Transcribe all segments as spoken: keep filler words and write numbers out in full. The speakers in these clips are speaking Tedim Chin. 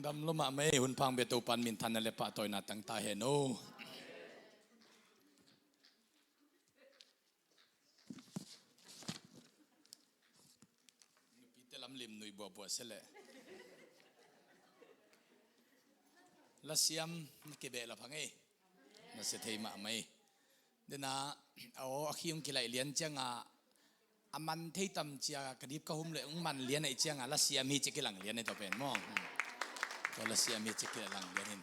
Tam lo mahmah ei, hun pha ing bia, Topan minthanna le pahtawina tang ta hen aw. Nupite lam lim nuih buahbuah se leh. Lasiam na kibehlap hang ei. Na sia thei mahmah ei. Dena, aw, a khi hong kilaih lian cianga, a man thei tam cia ka dip ka hum le hong man lian ahi cianga, lasiam hi ci kilang lian ahi tua pen maw. Hmm. Tua lasiam hi ci kilang lian hin.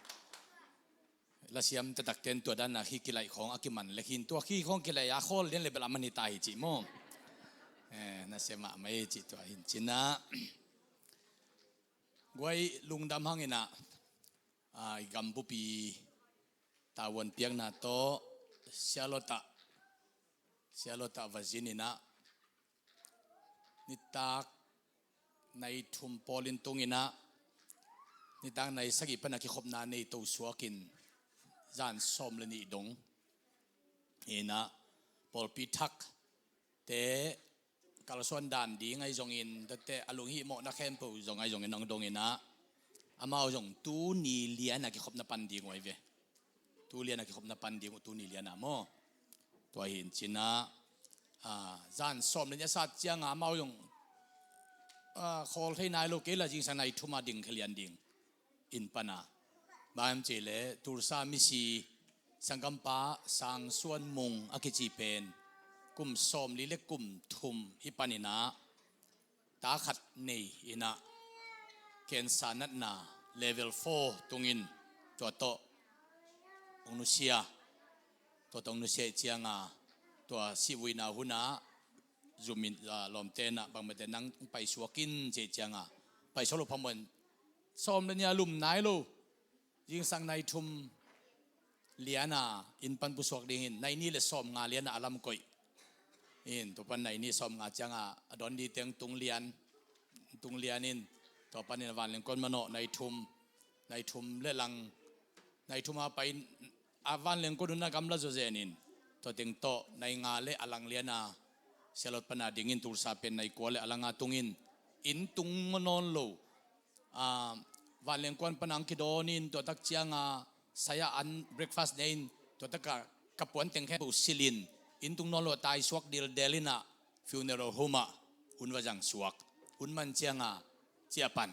Lasiam taktak ten tua dana khi kilaih khawng a kiman le khin, tua khi khawng kilaih a khawl lian le bel a man hi ta hi ci maw. Eh, na sia mahmah ei ci tua hin cina. Guai lungdam hang ina, ah, i gambupi tavuan piakna tawh sialawtah, sialawtah vazin ina, nitak nai thum pawlin tung ina, nitak nai sagih pana kikhopna nei to suakin zan sawm le nih dong ina, pawlpi thak te kalsuan dan ding ahi zongin, tate a lunghihmawhna khempeuh zong ahi zongin, nang dong ina, amau zong tuni liana kikhopna pan ding uh ahi ve. Tu liana kikhopna pan ding uh tuni liana maw. Tua hin cina, ah, zan sawm le nih a sat cianga amau zong, ah, khawl thei nai lo kei la zingsang nai thuma ding khe lian ding in pana. Bang hiam cih leh Tulsa misi sanggampa Sang Suan Mung a kici pen kum sawmli le kum thum hi panin ah ta khat nei ina, cancer natna level four tungin tua tawh hong nusia, tua tawh hong nusia ih cianga tua sihvuina hunah zumin, ah, lawmte na bangmate nang paisuak in ci ih cianga paisuak lo phamawh in sawm le nih a lum nai lo. Zingsang nai thum liana inn pan pusuak dingin nai nih le sawm nga liana a lam koih. In tua pan nai nih sawm nga cianga a dawn ding teng tung lian, tung lian in tua panin a vanleng kuan manawh nai thum, nai thum le lang, nai thum a pai in a vanleng kuan hun a gamla zawzen in tua teng tawh nai nga le a lang liana sialawt pana dingin Tulsa pen nai kua le a lang a tungin inn tung nawn lo. Ah, vanleng kuan pana ang kidawnin tua tak cianga saya an breakfast nei in tua taka ka puan teng khempeuh silin inn tung nawn lo a taisuak dildel ina funeral home ah hun va zang suak. Hun man cianga ciah pan,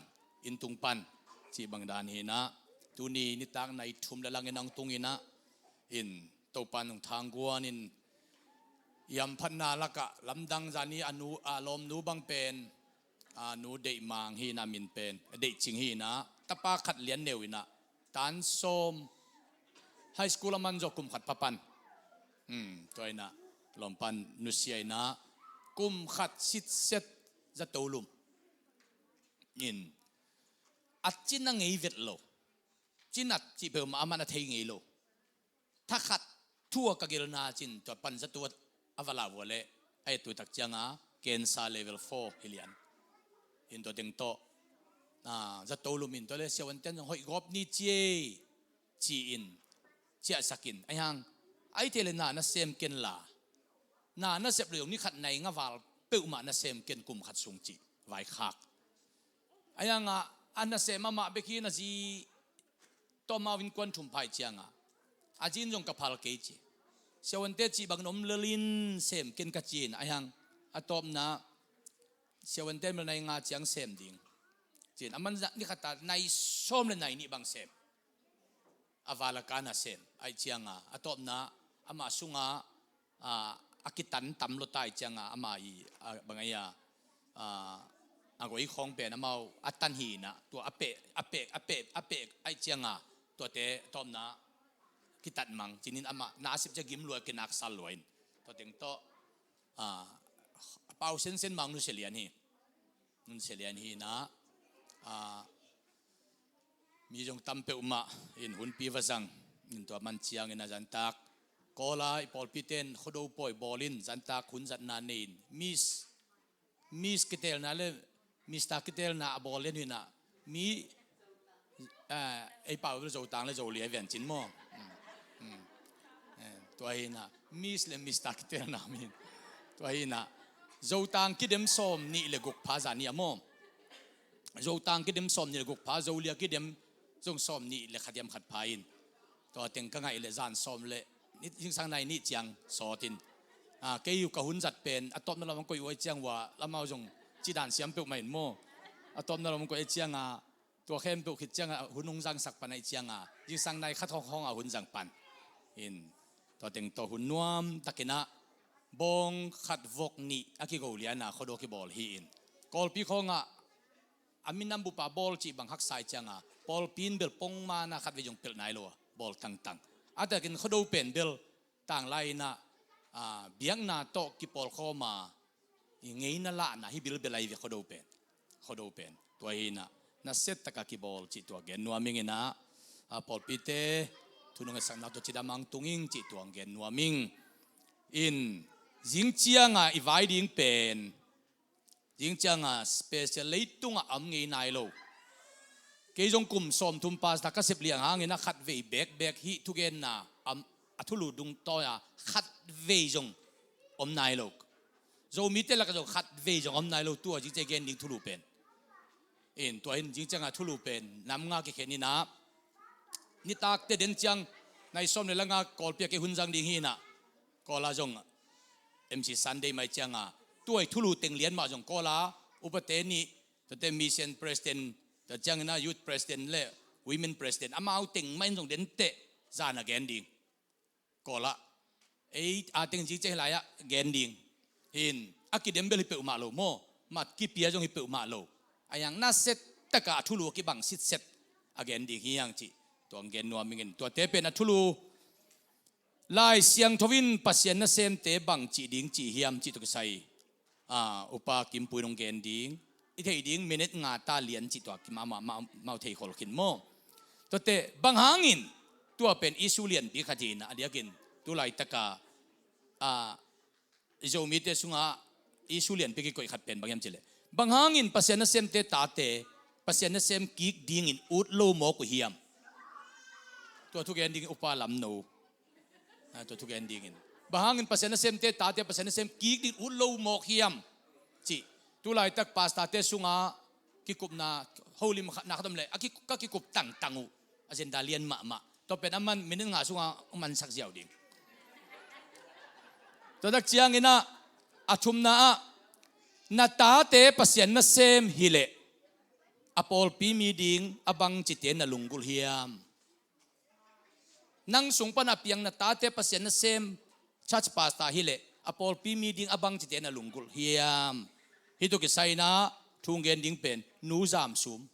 inn tung pan cih bang dan hi ina, tuni nitak nai thum le langin ang tung ina, in Topan hong thangguan in i hamphatna lakah lamdang zani a nu, a lawmnu bang pen, a nu Deih Mang hi ina min pen, Deih Cing hi ina, tapa khat lian neu ina, tan sawm, high school a man zawh kum khat papan. Hmm, tua ina, lawmpan nusia ina, kum khat sitset zato lum. In, a cina ngei vet lo. Cinat cih peuhmah a man a thei ngei lo. Thakhat thu a ka gelna cin tua pan zato a va lau vua leh a et tuitak cianga cancer level four hi lian. In tua teng tawh, ah, zato lum in tua le siavuanten zong hoih gawp ni ci ei ci-in ciahsakin ahi hang, ahi thei le na na sem ken la, na na sep le zong ni khat nai nga val peuhmah na sem ken kum khat sung cih vaikhak. Ahi hanga a nasem amah bek hi na zi tawh amau innkuan thum phai cianga a zin zong ka phal kei ci. Siavuante cih bangin om lelin sem ken ka ci-in ahi hang a tawpna siavuante mel nai nga ciang sem ding ci-in a man zah ni khata nai sawm le nai nih bang sem. A vala ka nasem aih cianga a tawpna amah sunga, ah, a kitan tam lo tai cianga ama i, ah, bangai a, ah, a goi khawng pen amau a tan hi ina tua a peh, a peh, a peh, a peh aih cianga tuate tawpna kitat mang cinin amah na a sep cia gim lua kinaksal lua in tua teng tawh, ah, pau sensen mang nusia lian hi. Nunsia lian hi ina, ah, mi zong tam peuhmah in hunpi va zang in tua man ciangin a zantak Kawla i pawlpiten khuado pawi bawlin zantak hun zatna nei in Miss, Miss kitelna le Mister kitelna a bawl lian hi ina mi, eh, ei pau bel Zotang le Zolia i vian cin maw? Mm, mm. Eh, tua hi ina Miss le Mister kitelna min. Tua hi ina Zotang kidem sawm nih le guk pha zani a maw? Zotang kidem sawm nih le guk pha, Zolia kidem zong sawm nih le khat hiam khat pha in. Tua teng ka ngaih le zan sawm le zingsang nai nih ciang sawt in. Ah, kei uh ka hun zat pen a tawpna lam koih uh ahih ciang ua lamau zong cidan siam peuhmah in maw. A tawpna lam koih ahih cianga tua khempeuh khit cianga hun hong zangsak pan ahih cianga zingsang nai khat hawng hawng a hun zang pan in. Tua teng tawh hun nuam takinah bawng khat vok nih a kigo liana Khuado kibawl hi in. Kawlpi khawngah a minam bupa bawl cih bang haksa ahih cianga pawlpi in bel pongmana khat vei zong pelh nai lo a bawl tangtang. A takin Khuado pen bel tanglai inah, ah, biakna tawh kipawlkhawma i ngeina lahna hi bilbel ahi ve Khuado pen. Khuado pen tua hinah nasia taka kibawl cih tua gen nuam ing inah, ah, pawlpite thunung etsakna tawh cidam ang tung ing cih tua gen nuam ing. In zing cianga i vai ding pen zing cianga special leitungah a om ngei nai lo. Kei zong kum sawmthum pastor ka sep liang hangin a khat vei bekbek hih thugenna a thulu dungtawi a khat vei zong om nai lo. Zomite lakah zong khat vei zong om nai lo tua zing ciang gen ding thulu pen. In tua hin zing cianga thulu pen nam nga kikhen inah nitakte den ciang nai sawm le la nga Kawlpi a kei hun zang ding hi inah Kawla zong M C Sunday mai cianga tua i thulu teng lian mah zong Kawla upate nih, tuate mission president, tua ciangina youth president le women president amau teng mah in zong denteh zan a gen ding. Kawla ei a teng zing ciang hilai ah gen ding. Hin a kidem bel hi peuhmah lo maw, mat kipia zong hi peuhmah lo. A hiang nasia taka a thulu a kibang sitset a gen ding hi hang cih tua gen nuam ing in. Tuate pen a thulu Lai Siangtho in Pasian nasemte bang cih ding cih hiam cih tua kisai, ah, Upa Kimpui nong gen ding. I theih ding minute nga ta lian cih tua kimah mah mau thei khol khin maw. Tuate bang hangin tua pen issue lianpi khat hi inah a diakin tulaitaka, ah, Zomite sungah issue lianpi kikoih khat pen bang hiam cih leh bang hangin Pasian nasemte tate Pasian nasem kik dingin ut lo mawk uh hiam? Tua thugen dingin Upa Lamno. Ah, tua thugen dingin bang hangin Pasian nasemte tate Pasian nasem kik dingin ut lo mawk hiam? Cih tulaitak pastorte sungah kikupna holim na khat om leh a ki, ka kikup tangtang uh agenda lian mahmah. Tua pen a man minute nga sungah hong mansak ziau ding. Tua tak cianginah a thumna ah na tate Pasian nasem hileh a pawlpi mi ding a bangcite na lunggulh hiam? Nang sung pan a piang na tate Pasian nasem church pastor hileh a pawlpi mi ding a bangcite na lunggulh hiam? Hih tua kisai inah thu gen ding pen nu zam sum.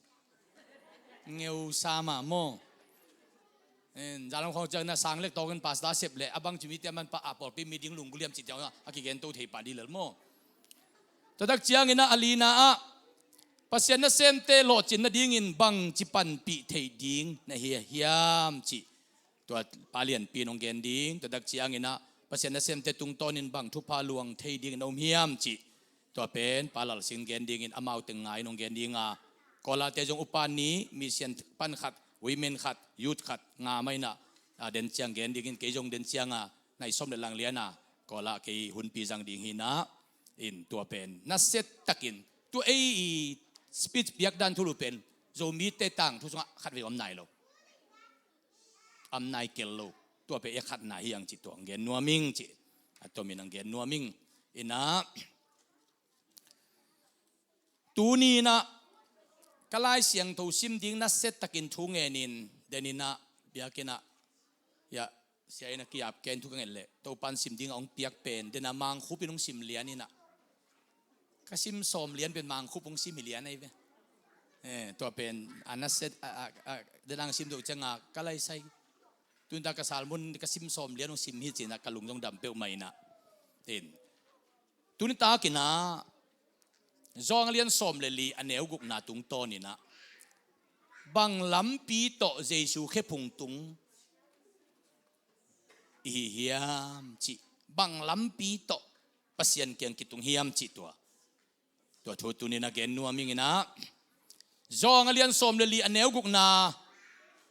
Ngeu sa mah maw. Zalam khawng ciang na sang lek tawkin pastor sep leh a bangci mite a man pah a pawlpi mi ding lunggulh hiam cih ciang a kigen to thei pah dih lel maw. Tua tak cianginah a lina ah Pasian nasemte lawhcin nadingin bangci panpih theih ding na hi hiam cih tua pa lianpi nong gen ding. Tua tak cianginah Pasian nasemte tungtawnin bang thupha luang thei dingin a um hiam cih tua pen pa Lalsing gen dingin amau teng ngai nong gen dinga Kawlate zong upa nih, mission pan khat, women khat, youth khat nga mah inah, ah, den ciang gen dingin kei zong den cianga nai sawm le lang liana Kawla kei hunpi zang ding hi inah. In tua pen nasia takin tua ei i speech piakdan thulu pen Zomite tangthu sungah khat vei om nai lo. Om nai kel lo. Tua pen ei a khatna hi ang cih tua gen nuam ing cih a tomin ang gen nuam ing. Inah tuni inah ka Lai Siangtho sim ding nasia takin thu ngenin den inah biakinn ah, ya, sia inah kiap ken thu ka nget leh Topan sim ding a hong piak pen den a Mangkhup in hong sim lian inah ka sim sawm lian pen Mangkhup hong sim hi lian ahi ve. Eh, tua pen a nasia a, a, a, den ang sim doh cianga ka lai sai. Tunta ka salmun ka sim sawm lian hong sim hi cinah ka lung zong dam peuhmah inah. In tuni takinah Zawng a lian sawm le li a neu gukna tungtawn inah bang lampi tawh Jesu khephung tung i hi hiam cih, bang lampi tawh Pasian kiang kitung hiam cih tua. Tua thu tuni inah gen nuam ing inah Zawng a lian sawm le li a neu gukna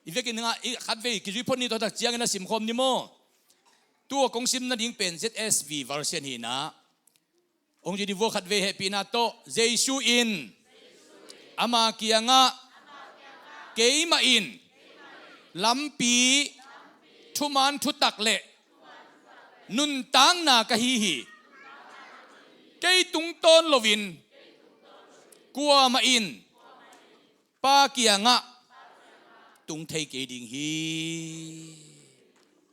i vekin nga i khat vei kizui phot ni. Tua tak ciangin a simkhawm ni maw. Tua kong sim nading pen Z S V version hi inah hong zui dih vua khat vei hehpihna tawh. Jesu in ama kiangah keimah in lampi, thuman thutak le nuntakna ka hi hi. Kei tungtawn loin kuamah in Pa kiangah tung thei kei ding hi.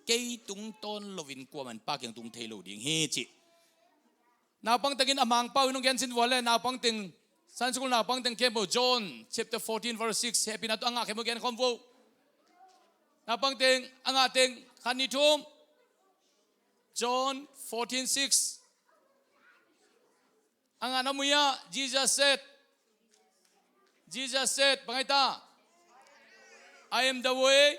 Kei tungtawn loin kuamah in Pa kiang tung thei lo ding hi ci. Naupang tengin a Mangpau in hong gen sin vua le, naupang teng, Sunday school naupang teng khempeuh, John chapter fourteen verse six, hehpihna tawh a ngah khempeuh gen khawm vo. Naupang teng, a ngah teng, khat, nih, thum. John fourteen six. A ngah na mu hiam? Jesus said, Jesus said, bang a ci ta? "I am the way,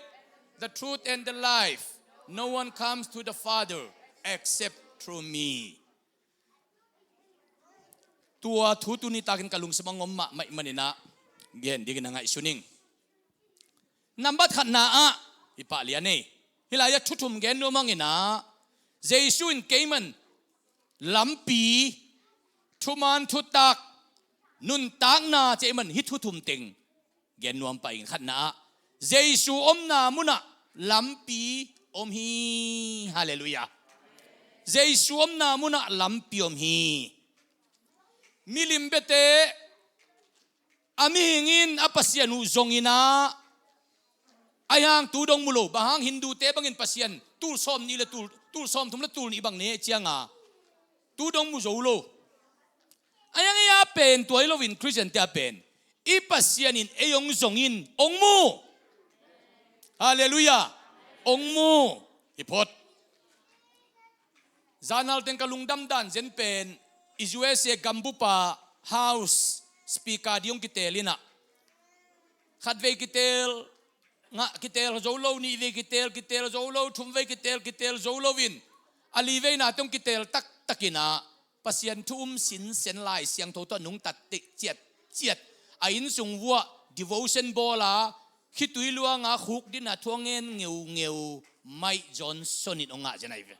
the truth, and the life. No one comes to the Father except through me." Tua thu tuni takin ka lungsim ah a om mahmah ahih manin ah gen dingin ah ngaihsun ing. Nambat khatna ah i pah lian ei. Hih lai-ah thu thum gen nuam ing in ah, Jesu in kei man lampi, thuman thutak, nuntakna ci ahih man hih thu thum teng gen nuam pah ing. Khatna ah, Jesu omna munah lampi om hi. Halleluiah. Jesu omna munah lampi om hi. Milim biate a mihing in a Pasian uh zong in ah, ahih hang tu dong mu lo. Bang hang Hindute bangin Pasian tul sawm nih le tul, tul sawm thum le tul nih bang nei ahih ciangin tu dong mu zo lo. Ahih hang ei a pen tua hi loin Khristiante a pen i Pasian in ei hong zong in, hong mu. Halleluiah. Hong mu. Hi phot. Zanal teng ka lungdam dan zen pen i U S A gambup ah House Speaker ding hong kiteel in ah, khatvei kiteel ngah, kiteel zo lo, nihvei kiteel, kiteel zo lo, thumvei kiteel, kiteel zo loin a liveina teng hong kiteel taktak in ah, Pasian thu um sinsen, Lai Siangtho tawh nungta ciatciat a, innsung vuah devotion bawl a, khitui luang a, khukdin a thu a ngen ngeungeu Mike Johnson in hong ngah zen ahi ve.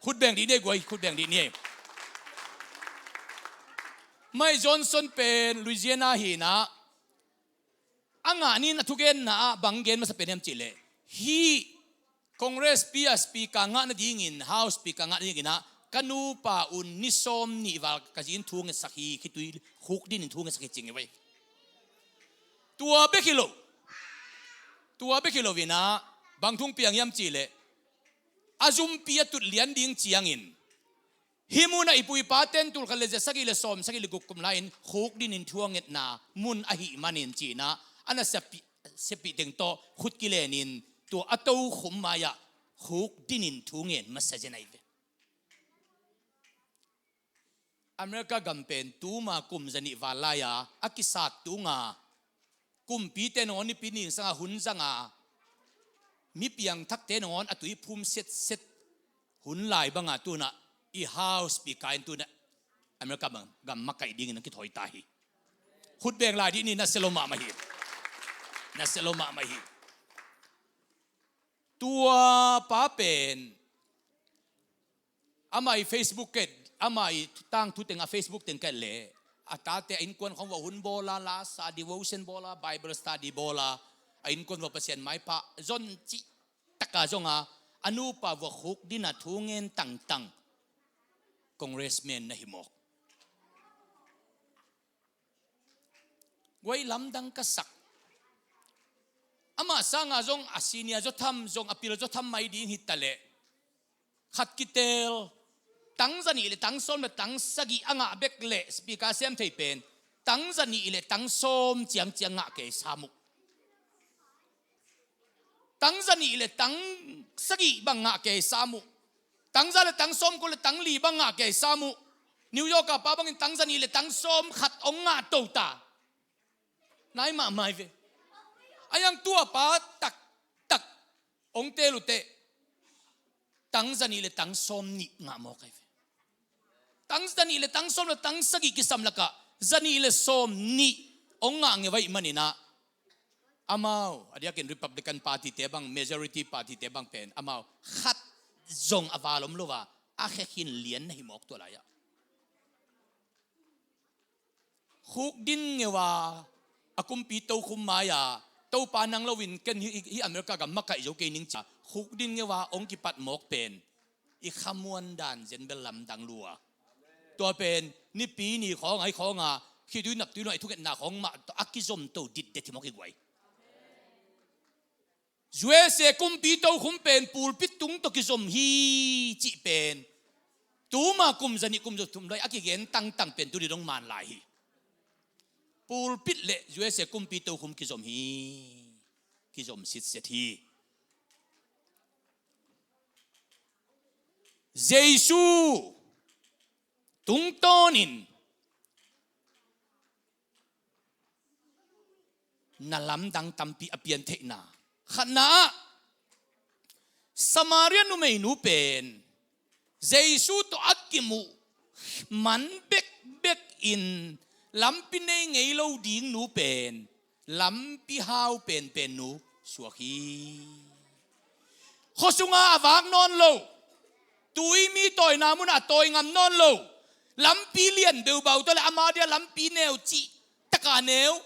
Khut beng dih ni ei guai, khut beng dih ni ei. Mike Johnson pen Louisiana hi in ah, a ngah ni in a thugenna ah bang gen masa pen hiam cih leh, hih Congress pi ah Speaker ngah nadingin, House Speaker ngah nadingin ah ka nupa un ni sawm nih val ka zi in thu ngetsak hi, khitui khukdin in thu ngetsak hi ci nge vai. Tua bek hi lo. Tua bek hi lo in ah bang thu hong piang hiam cih leh, a zumpi a tut lian ding ciangin, hih munah i pu i paten tul khat le za sagih le sawm sagih le guk kum lai-in khukdin in thu a ngetna mun ahih manin ci in ah, a na siapih, siapih teng tawh khut kilenin tua a tokhum mai-ah khukdin in thu ngen masa zen ahi ve. America gam pen tuma kum zanih val lai-a a kisat tunga, kumpite nangawn nipi ning sanga hun zanga, mi piangthakte nangawn a tui phum setset hun lai banga tunah i House Speaker in tunah America bang gam makaih dingin a kithawi ta hi. Khut beng lai dih ni, nasia lo mahmah hi. Nasia lo mahmah hi. Tua pa pen amah i Facebook ka et, amah i tangthu teng a Facebook teng ka et leh, a tate a innkuan khawng vuah hun bawl a, la sa, devotion bawl a, Bible study bawl a, a innkuan vuah Pasian maipha zon cih taka zong a, a nupa vuah khukdin a thu ngen tangtang congressman na hi mawk. Guai, lamdang ka sak. Amah sanga zong a senior zaw tham, zong a pil zaw tham mai ding hi ta leh, khat kiteel, tang zanih le tang sawm le tang sagih a ngah bek leh Speaker sem thei pen, tang zanih le tang sawm ciangciang ngah kei sam uh. Tang zanih le tang sagih bang ngah kei sam uh. Tang za le tang sawm kua le tang li bang ngah kei sam uh. New York a pa bangin tang zanih le tang sawm khat hong ngah to ta. Nai mahmah hi ve. A yang tua pa taktak hong teel uh teh, tang zanih le tang sawm nih ngah mawk ahi ve. Tang zanih le tang sawm le tang sagih kisam lakah zanih le sawm nih hong ngah ngeu ahih manin ah, amau, a diakin Republican Party te bang, majority party te bang pen, amau khat zong a val om lo a, a khe khin lian na hi mawk tua lai-ah. Khukdin ngeu a, a kumpi tokhum mai-a Topa nang loin ken hih, hih America gam makaih zo kei ning ci-a khukdin ngeu a hong kipat mawk pen i khamuan dan zen bel lamdang lua. Tua pen Nipi ni khawng, ai khawng a khitui naptui nuai thungetna khawng mah tawh a kizom to ditdet hi mawk hi guai. U S A kumpi tokhum pen pulpit tung tawh kizom hi cih pen tuma kum zanih kum zathum lai a kigen tangtang pen tuni dong man lai hi. Pulpit le U S A kumpi tokhum kizom hi. Kizom sitset hi. Jesu tungtawnin na lamdang tampi a piantheihna. Khatna ah Samaria numeinu pen Jesu tawh a kimuh man bekbek in lampi nei ngei lo ding nu pen lampi hau penpen nu suak hi. Khuasunga a vak nawn lo, tui mi tawina munah a tawi ngam nawn lo, lampi lian beubau tawh le ama dia lampi neu cih taka a neu,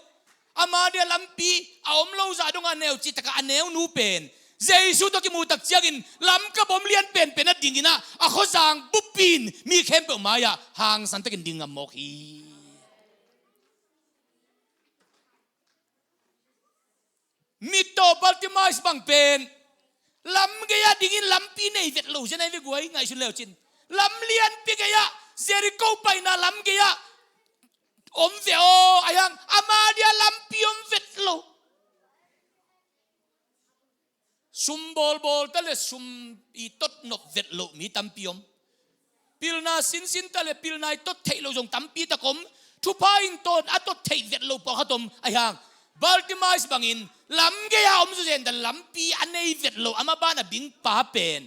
ama dia lampi a om lo zah dongah neu cih taka a neu nu pen Jesu tawh kimuh tak ciangin lam ka bom lian penpen a dingin ah a khuazang bupin mi khempeuh mai-ah hangsan takin ding ngam mawk hi. Mittaw Bartimaeus bang pen lam gei-ah dingin lampi nei vet lo zen ai ve guai, ngaihsun leucin. Lam lianpi gei-ah, Jericho paina lam gei-ah om ve aw, a hiang ama dia lampi om vet lo. Sum bawlbawl ta le sum i tot nop vet loh mi tampi om. Pilna sinsin ta le pilna i tot theih loh zong tampi tak om. Thupha in tawn a tot theih vet loh pawlkhat om. A hiang Bartimaeus bangin lam gei-a om zawzen ta lampi a nei vet loh ama ban a bingpa pen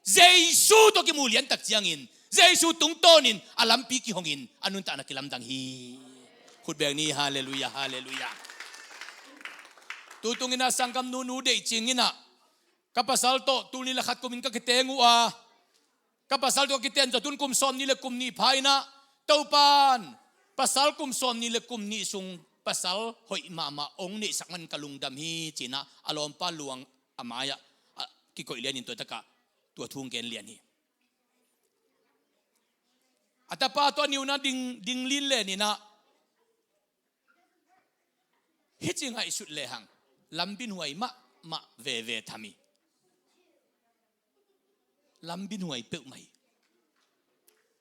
Jesu tawh kimuh lian tak ciangin Jesu tungtawnin a lampi kihongin a nuntakna kilamdang hi. Khutbeng ni, halleluiah, halleluiah. Tutungin ah sanggam nunu deih cingin ah ka pasal tawh tul nih le khat kumin ka kiteng uh a, ka pasal tawh ka kiten zawtun kum sawm nih le kum nih pha in ah Topan pasal kum sawm nih le kum nih sung pasal hoih mahmah hong neihsak man ka lungdam hi ci-in ah a lawmpa luang a mai-ah a kikoih lianin tua takah tua thu hong gen lian hi. A tapa tawh a niuna ding, ding lin lenin ah hih ci ngaihsut lehang lam binuai mahmah veve tham hi. Lam binuai peuhmah hi.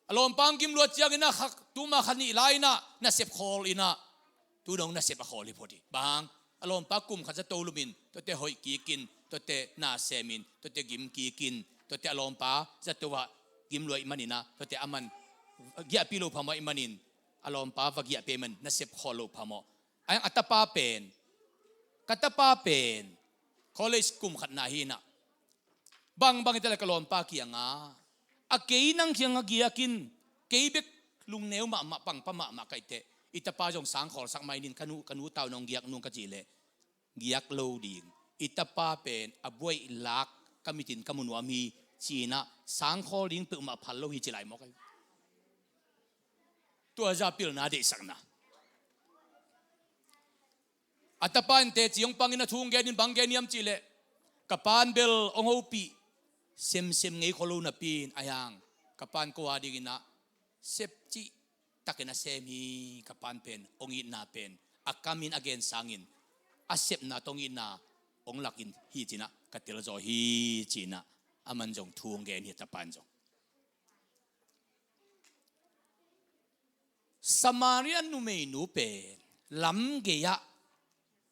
A lawmpa hong gim luat ciangin ah khak tuma kha nih lai-in ah nasep khawl in ah tu dong nasep a khawl hi phot hi. Bang a lawmpa kum khat zato lumin tuate hoih kikin, tuate na semin, tuate gim kikin, tuate a lawmpa zato ah gim luai manin ah tuate a man giahpih lo phamawh ahih manin a lawmpa va giahpih ahih man nasep khawl lo phamawh. A hiang a tapa pen, ka tapa pen college kum khatna hi-in ah bangbang hi ta le ka lawmpa kiangah a kei nang kiangah giak in, kei bek lungneu mahmah pangpa mahmah ka hih teh i tapa zong sang khawlsak mai ning, ka nu, ka nu tau nong giak nung ka cih leh giak lo ding. I tapa pen a buaih lak ka mitin ka mu nuam hi ci-in ah sang khawl ding peuhmah phal lo hi ci lai mawk ahi. Tua zah pilna deihsakna. A tapa in teci hong pangin a thu hong genin bang gen hiam cih leh ka pa in bel hong hopih semsem ngei khol lo napi-in a hiang ka pa in ko a dingin ah sep cih takin a sem hi. Ka pa in pen hong itna pen a kamin a gen sangin a sepna tawh hong itna hong lakin hi ci-in ah ka telzaw hi ci-in ah aman zong thu hong gen hi. A tapa in zong Samaria numeinu pen lam gei-ah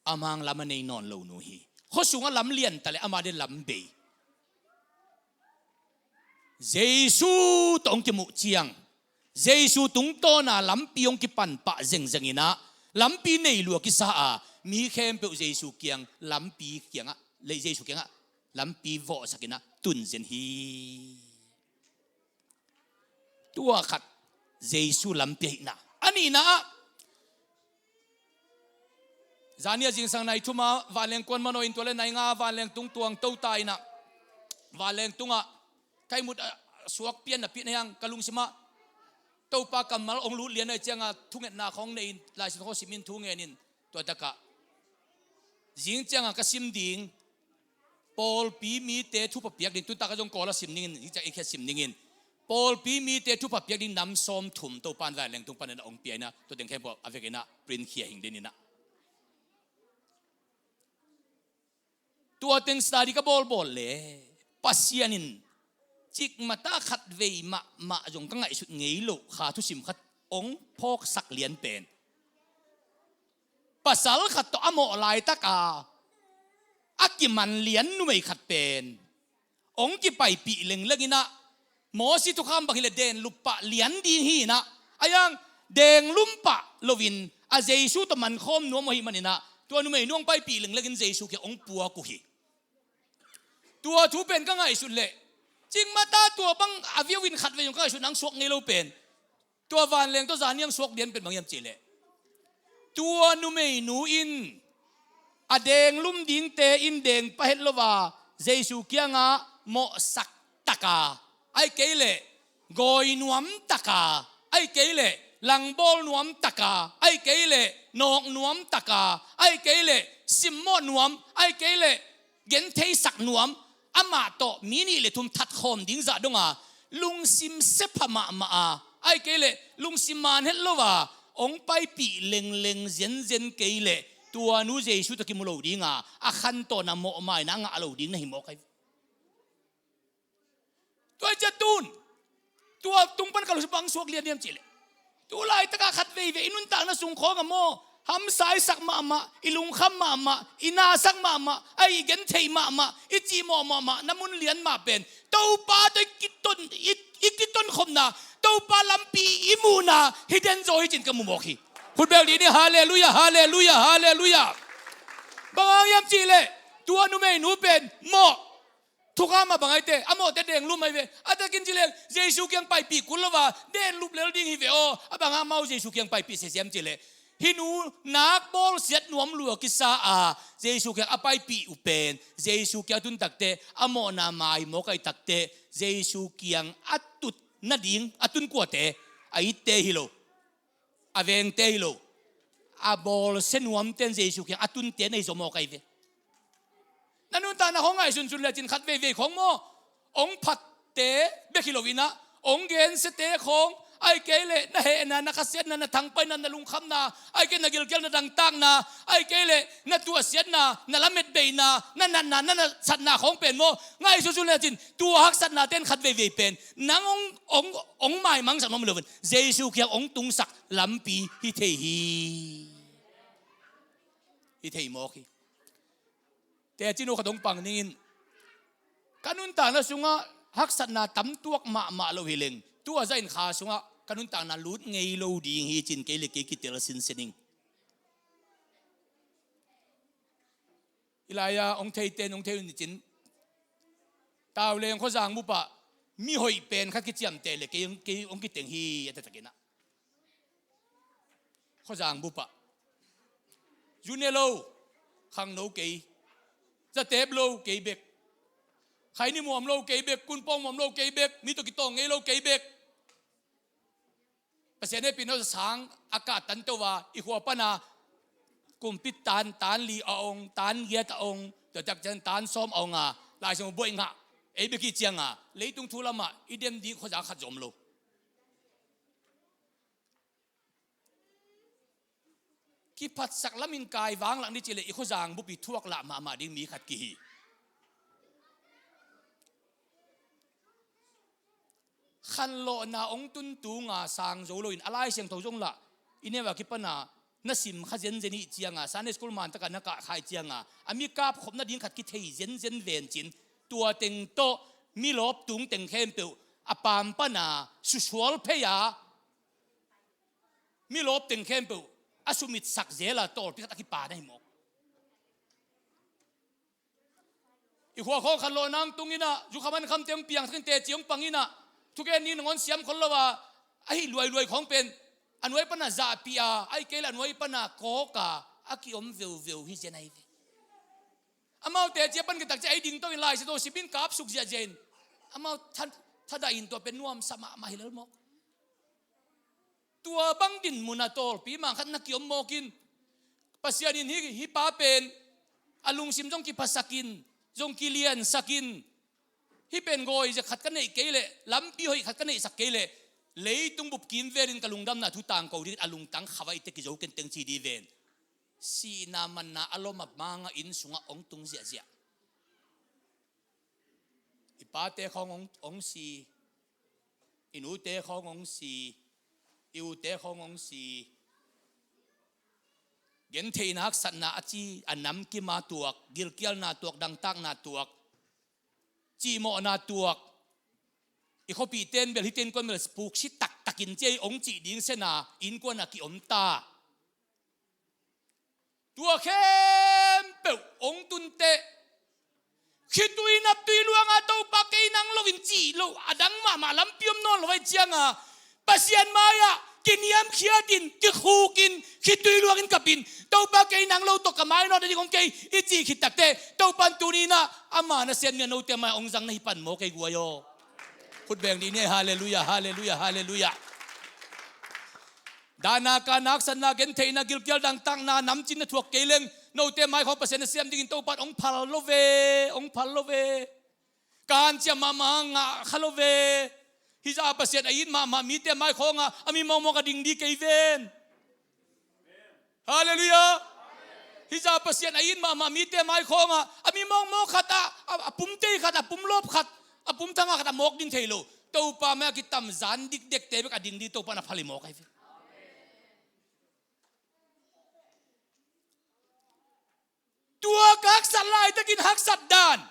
a mang lam a nei nawn lo nu hi. Khua sungah lam lian ta le ama dia lam bei. Jesu tawh hong kimuh ciang Jesu tungtawna lampi hong kipan pah zengzeng in ah lampi nei lua kisa a mi khempeuh Jesu kiang lampi kiangah lei Jesu kiangah lampi vawhsak in ah tun zen hi. Tua khat Jesu lampi ahihna. A nihna ah zani a zingsang nai thum a vanleng kuan manawh in tua le nai nga vanleng tung tuang to ta in ah vanleng tungah ka ihmut a suak pian a pian a hiang ka lungsimah Topa kammal hong lut lian ahih ciangah thungetna khawng nei in Lai Siangtho khawng simin thu ngenin tua takah Zing ciangah ka sim ding, pawlpi mite thupha piak ding, tuntak a zong Kawl a sim dingin, zing ciang i khia sim dingin, pawlpi mite thupha piak ding nam sawm thum Topa'n vanleng tung panin a hong pia inah, tua teng khempeuh a vekinah print khia hing den inah. Tua teng study ka bawlbawl le Pasian in cikmata khatvei mahmah zong ka ngaihsut ngei loh kha thusim khat hong phawksak lian pen, pasal khat tawh a mawh laitaka a kiman lian numei khat pen hong kipaipih lengleng inah, Mosi thukham bang hileh denlup pah lian ding hi inah, a yang denglum pah loin a Jesu tawh mankhawm nuam uh ahih maninah, tua numei nu hong paipih lengleng in Jesu kiang hong puak uh hi. Tua thu pen ka ngaihsut leh, cikmata tua bang a viau in khatvei zong ka ngaihsut nang suak ngei lo pen, tua vanleng tawh zani hong suak lian pen bang hiam cihleh, tua numeinu in a denglum dingte in deng pah het lo a, Jesu kiangah mawhsak taka, ahih kei leh gawi nuam taka, ahih kei leh langbawl nuam taka, ahih kei leh nawk nuam taka, ahih kei leh simmawh nuam, ahih kei leh gentheisak nuam, amah tawh mi nih le thum thatkhawm ding zah donga lungsim sepha mahmah a, ahih kei leh lungsim man het lo a hong paipih lengleng zenzen kei leh tua nu Jesu tawh kimu lo dinga, a khantawn a mawhmaina a ngah lo ding na hi mawk ahi. Tua hi ciah tun, tua tung pan ka lungsim bang suak lian hiam cihleh, tu laitakah khatveivei i nuntakna sung khawng a maw, hamsa i sak mahmah, i lungkham mahmah, i nasak mahmah, a i gentheih mahmah, i cihmawh mahmah, na mun lian mah pen Topa tawh i kiton, i, i kitonkhopna, Topa lampi i muhna hi den zaw hi cin ka mu mawk hi. Khutbel dih ni, halleluiah, halleluiah, halleluiah. Bang hang hiam cihleh, tua numeinu pen mawh, thukham a bang aite, a mawhte denglum ahi ve. A takin ci leng Jesu kiang paipih kul lo a, denlup lel ding hi ve aw. A bang hang amau Jesu kiang paipih sesiam cihleh, hih nu nak bawlsiat nuam lua kisa a, Jesu kiang a paipih uh pen, Jesu kiang a tun takteh a mawhna mai mawk ahi takteh, Jesu kiang a tut nading a tun kuate, a itte hi lo, a vengte hi lo, a bawlsia nuamte in Jesu kiang a tunte na hi zaw mawk ahi ve. Na nuntakna khawng ngaihsunsun lecin khatveivei khawng maw, hong phatte bek hi lo inah, hong gensiate khawng, ahih kei leh na hehna, na khasiatna, na thangpaihna, na lungkhamna, ahih kei na gilkialna, dangtakna, ahih kei leh na tuahsiatna, na lametbeihna, na natna, na natsatna khawng pen maw, ngaihsunsun lecin tua haksatnate in khatveivei pen nang hong, hong, hong maimangsak nuam hi loin Jesu kiang hong tungsak lampi hi thei hi. Hi thei mawk hi. Teci nu khat hong pang ningin, ka nuntakna sungah haksatna tamtuak mahmah lo hi leng, tua zahin kha sungah ka nuntakna lut ngei lo ding hi cin kei le kei kitel sinsen ing. Hih lai-a hong theite in hong thei un cin, Tauleng khuazang bup ah mi hoih pen khat kiciamteh le kei, kei hong kiteng hi a taktak inah. Khuazang bup ah zu ne lo, khangno kei, zatep lo kei bek, khaini muam lo kei bek, kunpawng muam lo kei bek, mi tawh kitawng ngei lo kei bek. Pasian hehpihna sang a kah tanto a, i khua pana kumpi tan, tan li a ong, tan giat a ong, tua tak ciang tan sawm a ong a, Lai Siangtho buai ngah, ei bek hi cianga leitung thu lamah i dem ding khuazang khat zom lo. Kiphatsak lamin kai vanglak ni cihleh i khuazang bup i thuak lah mahmah ding mi khat kihi. Khanlawhna hong tun tunga sang zo loin a Lai Siangtho zong lah i neu a kipana na sim kha zenzen ih cianga, Sunday school man taka na kah kha ih cianga, a mi kapkhop nading khat kithei zenzen vencin, tua teng tawh mi lawp tung teng khempeuh a paam pana susual phei a, mi lawp teng khempeuh a sumitsak zela tawlpi khat a kipan ahi mawk. I khua khawng khanlawhna hong tung inah, zukha mankham teng piangsak in teci hong pang inah, thugen ni nangawn siam khol lo a, ahi luailuai khawng pen a nuai pana zahpih a, ahih kei leh a nuai pana kawk a, a kiom veuveu hi zen ahi ve. Amau teci a pan kitak ciah ei dingto in Lai Siangtho simin kapsuk ziahziah in, amau tha, thadah in tua pen nuamsa mahmah hi lel mawk. Tua bang dinmun a tawlpi mangkhat na kiom mawk in, Pasian in hih, hih pa pen A lungsim zong kiphasakin, zong kiliansakin, hih pen gawi zia khat ka neih kei leh, lampi hoih khat ka neihsak kei leh, leitung bup kimvelin ka lungdamna thu tangko dingin a lungtang khavai te kizo kenteng ci di ven. Sihna manna a lom a manga inn sungah hong tung ziahziah. I pate khawng hong, hong si, i nute khawng hong si, i ute khawng hong si. Gentheihna haksatna a ci, a namkima tuak, gilkialna tuak, dangtakna tuak, cihmawhna tuak. I khuapihte in bel hihte innkuan bel puksi taktakin ci ei hong cih ding sena innkuan a kiom ta. Tua khempeuh hong tun teh, khitui naptui luanga Topa kei nang loin cih loh a dang mahmah lampi om nawn lo ahih cianga Pasian mai-ah kiniamkhiatin, kikhukin, khitui luangin kapin, Topa kei nang lo tawh ka mai nawn a ding om kei i cih khit takteh, Topa in tuni-in ah ama nasem nia note mai-ah hong zang na hi pan maw kei guai aw. Khut beng dih ni ei. Halleluiah, halleluiah, halleluiah. Dahna, kahna, haksatna, gentheihna, gilkial, dangtakna, namcin na thuak kei leng, note mai khawng Pasian nasem dingin Topa in hong phal lo ve, hong phal lo ve. Ka hanciam mahmah ngah kha lo ve. Hih zah Pasian a it mahmah mite mai khawngah a mi mawkmawk a ding dih kei ven. Halleluiah. Hih zah Pasian a it mahmah mite mai khawngah a mi mawkmawk khat ah, a, a pum tei khat, a pum lawp khat, a pum thanga khat a mawk ding thei lo. Topa mai-ah kitam zan dikdekte bek a ding dih Topa in a phal hi mawk ahi ve. Tua ka haksat laitakin haksat dan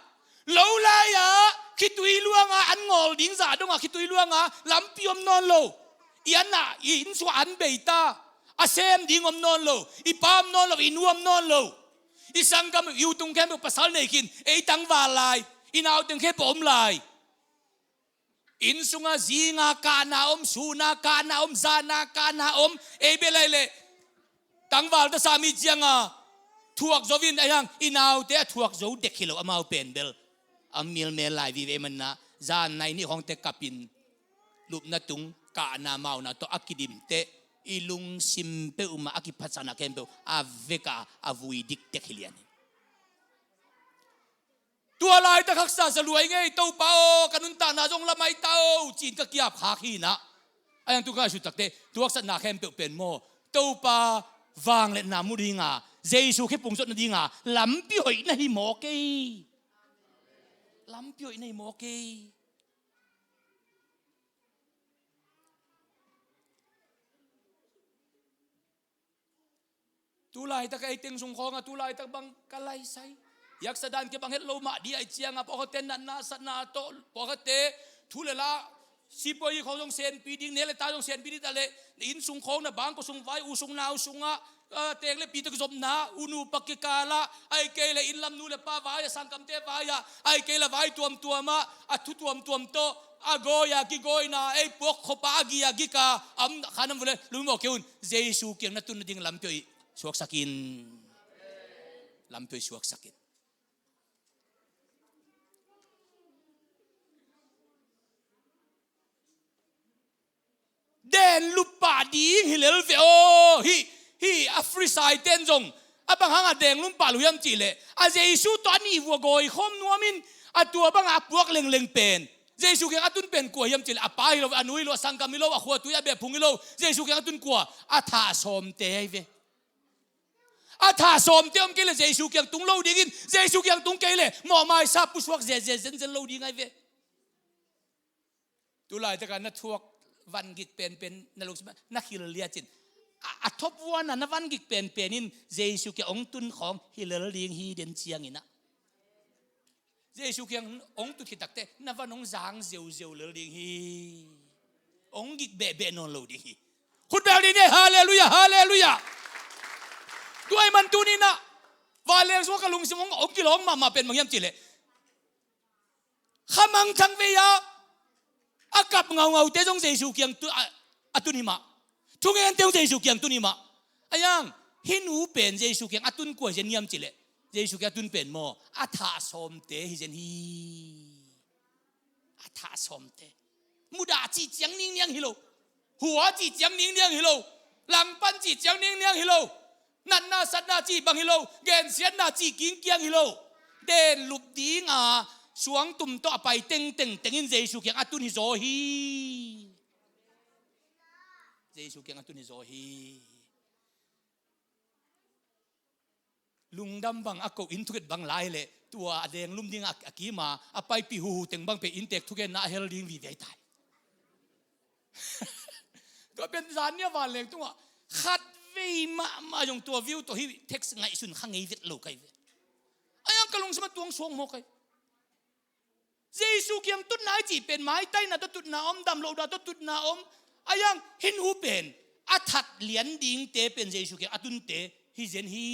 lo lai-ah khitui luanga an ngawl ding zah dongah khitui luanga lampi om nawn lo. I an ah, i inn sungah an bei ta. A sem ding om nawn lo. I pa om nawn lo, i nu om nawn lo. I sanggam, i u tung khempeuh pasal nei khin, ei tangval lai, i nauteng khempeuh om lai. Inn sungah zinga kahna om, suna kahna om, zana kahna om, ei bel ahih leh tangval tasa mi cianga thuak zo in, ahi hang i naute a thuak zo dek hi lo, amau pen bel a milmel lai vive ahih manin ah, zan nai nih khawngte kapin lupna tung, kahna mauna tawh a kidim teh, i lungsim peuhmah a kiphasakna khempeuh a vekah a vui dikdek hi lian hi. Tua laitak haksa sa lua ing ei, Topa aw, ka nuntakna zong la mai ta o, ci-in ka kiap khak hi-in ah. Ahi hang tu ka ngaihsut takteh, tua haksatna khempeuh pen maw, Topa vangliatna mu dinga, Jesu khepung zot nadinga lampi hoih na hi mawk ei. Lampi hoih na hi mawk ei. Tu laitak ei teng sung khawngah tu laitak bang ka laisai, i haksa dan kibang het lo mah ding ahih cianga, pawlkhatte natna satna tawh, pawlkhatte thu le la, sipuai khawng zong senpi ding, ne le ta zong senpi ding ta leh, na inn sung khawng, na bangkua sung vai, u sung nau sungah, ah, teng le pi tawh kizopna, u nu pa kikalah, ahih kei leh inn lam nu le pa vai-ah, sanggamte vai-ah, ahih kei leh vai tuamtuamah, a thu tuamtuam tawh a gawi-a kigawina, ei puak khop-a a gi-a gik-a a om kha na om uh leh, lungmawh kei un. Jesu kiang na tun nading lampi hoih suaksak in. Lampi hoih suaksak in. Den lup pah ding hi lel ve aw. Hih, hih a Farisai ten zong a bang hangah den lup pah lo hiam cih leh, a Jesu tawh a nih vua gawi khawm nuamin, a tua bangah a puak lengleng pen, Jesu kiang a tun pen kua hiam cih leh, a pa hi lo, a nu hi lo, a sanggam hi lo, a khuatui a beh phung hi lo. Jesu kiang a tun kua? A thah sawmte ahi ve. A thah sawmte om kei leh Jesu kiang tung lo dingin, Jesu kiang tung kei leh mawhmaisa pusuak zenzen zenzen lo ding ahi ve. Tu laitakah na thuak van gik penpen na lungsim ah na khil liacin, a, a thawpvuana na van gik penpen in Jesu kiang hong tun khawng hi lel ding hi den ciangin ah, Jesu kiang hong tut khit takteh na van hong zang zeuzeu lel ding hi. Hong gik behbeh nawn lo ding hi. Khut beng dih ni ei. Halleluiah, halleluiah. Tua ahih man tuni-in ah vanleng sungah ka lungsim hong, hong kilawng mahmah pen bang hiam cih leh, kha mangthang vei-a a kap ngaungaute zong Jesu kiang tu-, a, a tun hi mah. Thungente zong Jesu kiang tun hi mah. Ahi hang hih nu pen Jesu kiang a tun kua hi zen hiam cih leh, Jesu kiang a tun pen maw, a thah sawmte hi zen hi. A thah sawmte. Mudah cih ciang ningniang hi lo. Hua cih ciang ningniang hi lo. Langpan cih ciang ningniang hi lo. Natna satna cih bang hi lo, gensiatna cih kingkiang hi lo. Den lup dinga suangtum tawh a pai tengteng tengin Jesu kiang a tun hi zaw hi. Jesu kiang a tun hi zaw hi. Lungdam bang a ko in thukit bang lai leh tua a denglum ding a, a kima a paipih huhu teng bang pen inntek thugenna a hel ding vive tai. Tua pen zan nia vanleng tungah khat vei mahmah zong tua view tawh hih text ngaihsun kha ngei vet lo kai ve. Ai ang ka lungsim a tuang suang maw kai. Jesu kiang tutna i cih pen maitaina tawh tutna om, damlohna tawh tutna om. Ai ang hih nu pen a that lian dingte pen Jesu kiang a tunte hi zen hi.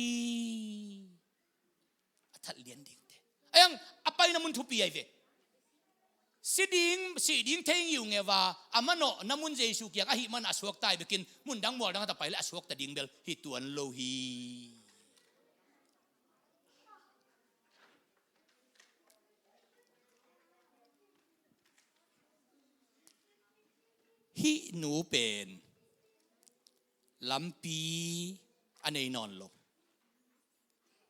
A that lian dingte. Ai ang a paina mun thupi ai ve. Si ding, si ding thei ngiungeu a, a manawhna mun Jesu kiang ahih man a suakta ai bekin, mun dang mual dang a ta pai leh a suakta ding bel hi tuan lo hi. Hih nu pen lampi a nei nawn lo.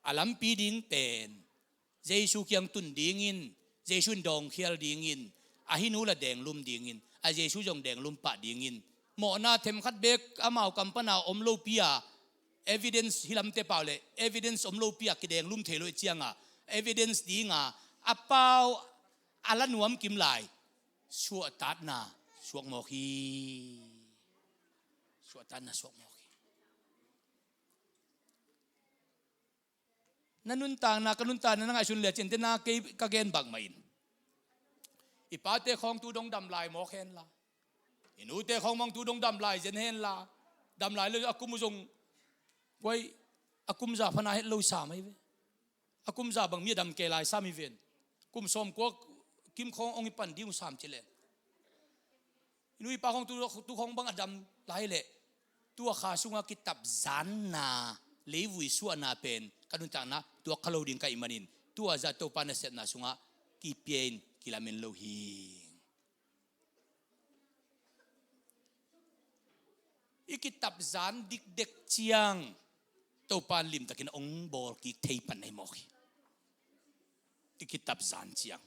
A lampi ding pen Jesu kiang tun dingin, Jesu in dawngkhial dingin, a hih nu la denglum dingin, a Jesu zong denglum pah dingin, mawhna themkhat bek amau kam pana om lopi a, evidence hi lamte pau leh evidence om lopi a kidenglum thei lo i cianga, evidence dinga a pau a la nuam kim lai, suahtakna suak mawk hi. Suahtakna suak mawk hi. Na nuntakna, ka nuntakna na ngaihsun le cin te na kei ka gen bak mah in. I pate khawng tu dong dam lai mawk hen la. I nute khawng mang tu dong dam lai zen hen la. Dam lai le a kum uh zong guai a kum za phana het lo sam ai ve. A kum za bang mi a dam kei lai sam i ven. Kum sawm kua kim khawng ong i pan ding uh sam ci len. I nu i pa khawng tu, tu khawng bang a dam lai leh tua kha sungah kitap zanna, leivui suahna pen ka nuntakna tuak kha lo ding ka hih manin, tua zah Topa nasepna sungah kipia in kilamen lo hi. I kitap zan dikdek ciang Topa in limtakin ong bawl kik thei pan na hi mawk hi. I kitap zan ciang.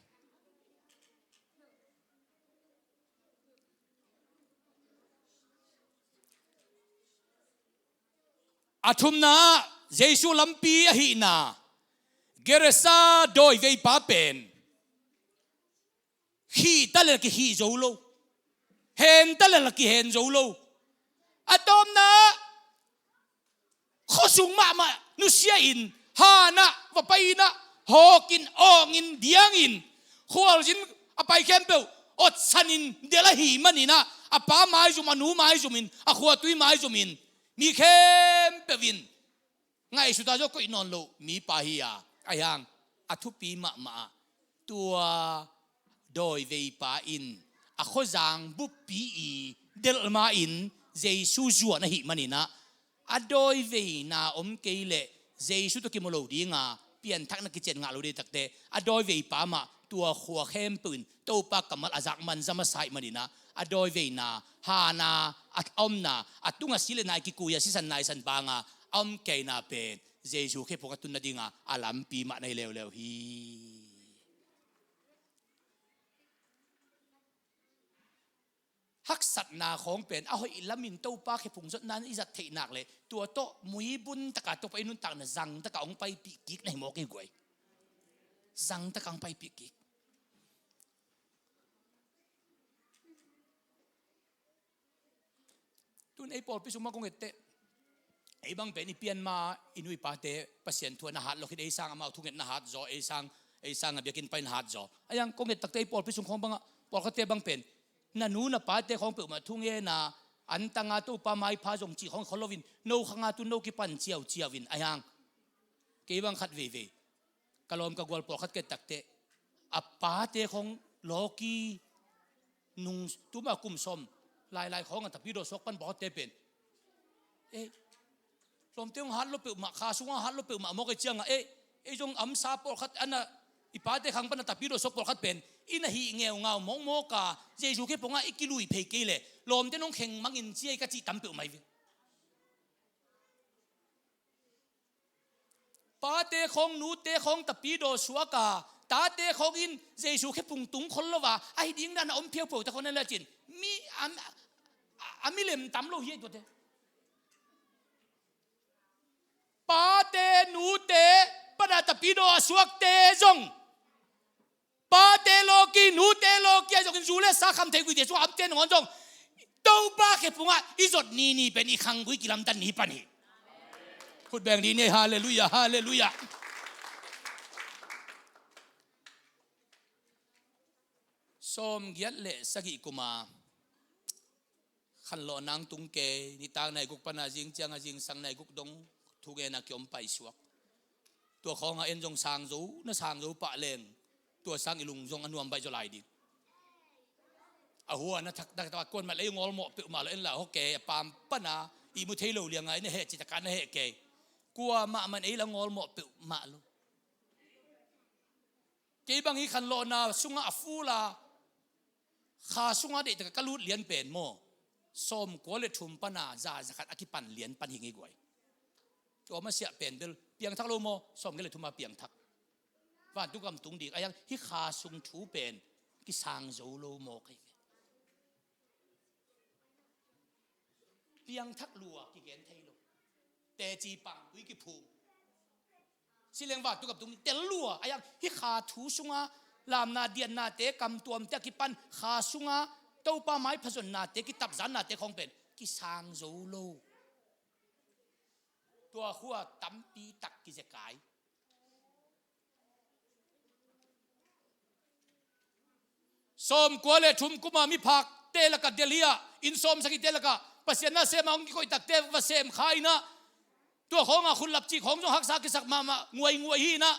A thumna, Jesu lampi ahihna, Gerasa dawiveipa pen khih ta lel kikhih zo lo, hen ta lel kihen zo lo. A tawpna, khuasung mahmah nusia in, hanah va pai inah, hawkin awngin diangin, khualzin a pai khempeuh otsanin del ahih maninah, a pa maizum, a nu maizumin, a khuatui maizumin, mi khempeuh in ngaihsut a zaw koih nawn loh mipa hi a, ahi hang a thupi mahmah ah tua dawiveipa in a khuazang buppi i delh ma-in Jesu zuan ahih maninah, a dawiveina om kei leh Jesu tawh kimu lo dinga pianthakna kician ngah lo dei takte, a dawiveipa mah tua khua khempeuh in Topa kammal a zak manza masa ahih maninah, a dawiveina, hana, a omna, a tunga si le nai kikui a sisan naisan banga a om keina pen Jesu khephung a tun nadinga a lampi mah na hi leuleu hi. Haksatna khawng pen a hoih lamin Topa khephung zotna i zat theih nak leh tua tawh muibun taka Topa i nuntakna zang taka hong paipih kik na hi mawk ei guai. Zang taka hong paipih kik. Tun ei pawlpi sung mah kong etteh, ei bang pen i pianma i nu i pate Pasian thu a na hat lo khit, ei sang amau thunget na hat zaw, ei sang, ei sang a biakinn pai na hat zaw. Ahi hang kong et takte ei pawlpi sung khawng bangah pawlkhatte bang pen na nu na pate khawng peuhmah thungena, antanga Topa maipha zong cih khawng khol loin no khanga tun no kipan ciauciau in, ahi hang kei bang khat veivei ka lawm ka gual pawlkhat ka et takte, a pate khawng lawki nung tuma kum sawm lailai khawng a tapidaw suak pan pawlkhatte pen, ei, lawmte hong hat lo peuhmah, kha sungah hat lo peuhmah mawk ei ciangah, ei, ei zong amsa pawlkhat ana, i pate khang pan a tapidaw suak pawlkhat pen i na hih ngeungau mawkmawka Jesu khephungah i kilui phei kei leh lawmte nong kheng mangin ci ei ka cih tam peuhmah hi ve. Pate khawng, nute khawng tapidaw suak a, tate khawng in Jesu khe pung tung khol lo a, ahi ding dan a om phiauphau ta khawng na le cin, mi a, a, a milem tam lo hi ei tuate. Pate nute pana tapidaw a suakte zong, pate lawki, nute lawki a zongin zu le sa kham thei guite sungah amte nangawn zong Topa khe pungah i zot ni ni pen i khanggui kilamdan ni pan hi. Khut beng ni ni, halleluiah, halleluiah. Sawmgiat le sagih kuma khanlawh nang tung kei, nitak nai guk pana zing cianga zingsang nai guk dong thugena kiom paisuak. Tua khawnga en zong sang zo, na sang zo pah leng tua sang i lung zong a nuam baih zaw lai ding. A hua na thak tak tak kuan mat lei ngawlmawh peuhmah lo en la hawh kei, a pam pana i mu thei lo lianga i na heh citaka na heh kei. Kuamah man ei la ngawlmawh peuhmah lo. Kei bang hi khanlawhna sungah a fula kha sunga deihtaka ka lut lian pen maw, sawmkua le thum pana za zakhat a kipan lian pan hi ngei guai. Tua masiah pen bel piangthak lo maw, sawmkua le thuma piangthak. Vantung gam tung ding a hiang hi kha sung thu pen kisang zo lo maw kei ve. Piangthak lua kigen thei lo. Teci pangpui kiphum. Sileng vak tukap tung tel lua a hiang hi kha thu sunga lamna diannate kamtuamte a kipan kha sunga Topa mai phazonnate kitapzannate khawng pen kisang zo lo. Tua khua tampi tak kizekai. Sawmkua le thum kuma miphakte laka Delhi ah inn sawmsagihte laka Pasian na sema hong kikoih takte va sem kha inah, tua khawnga khunlap cih khawng zong haksa kisak mahmah nguainguai hi inah,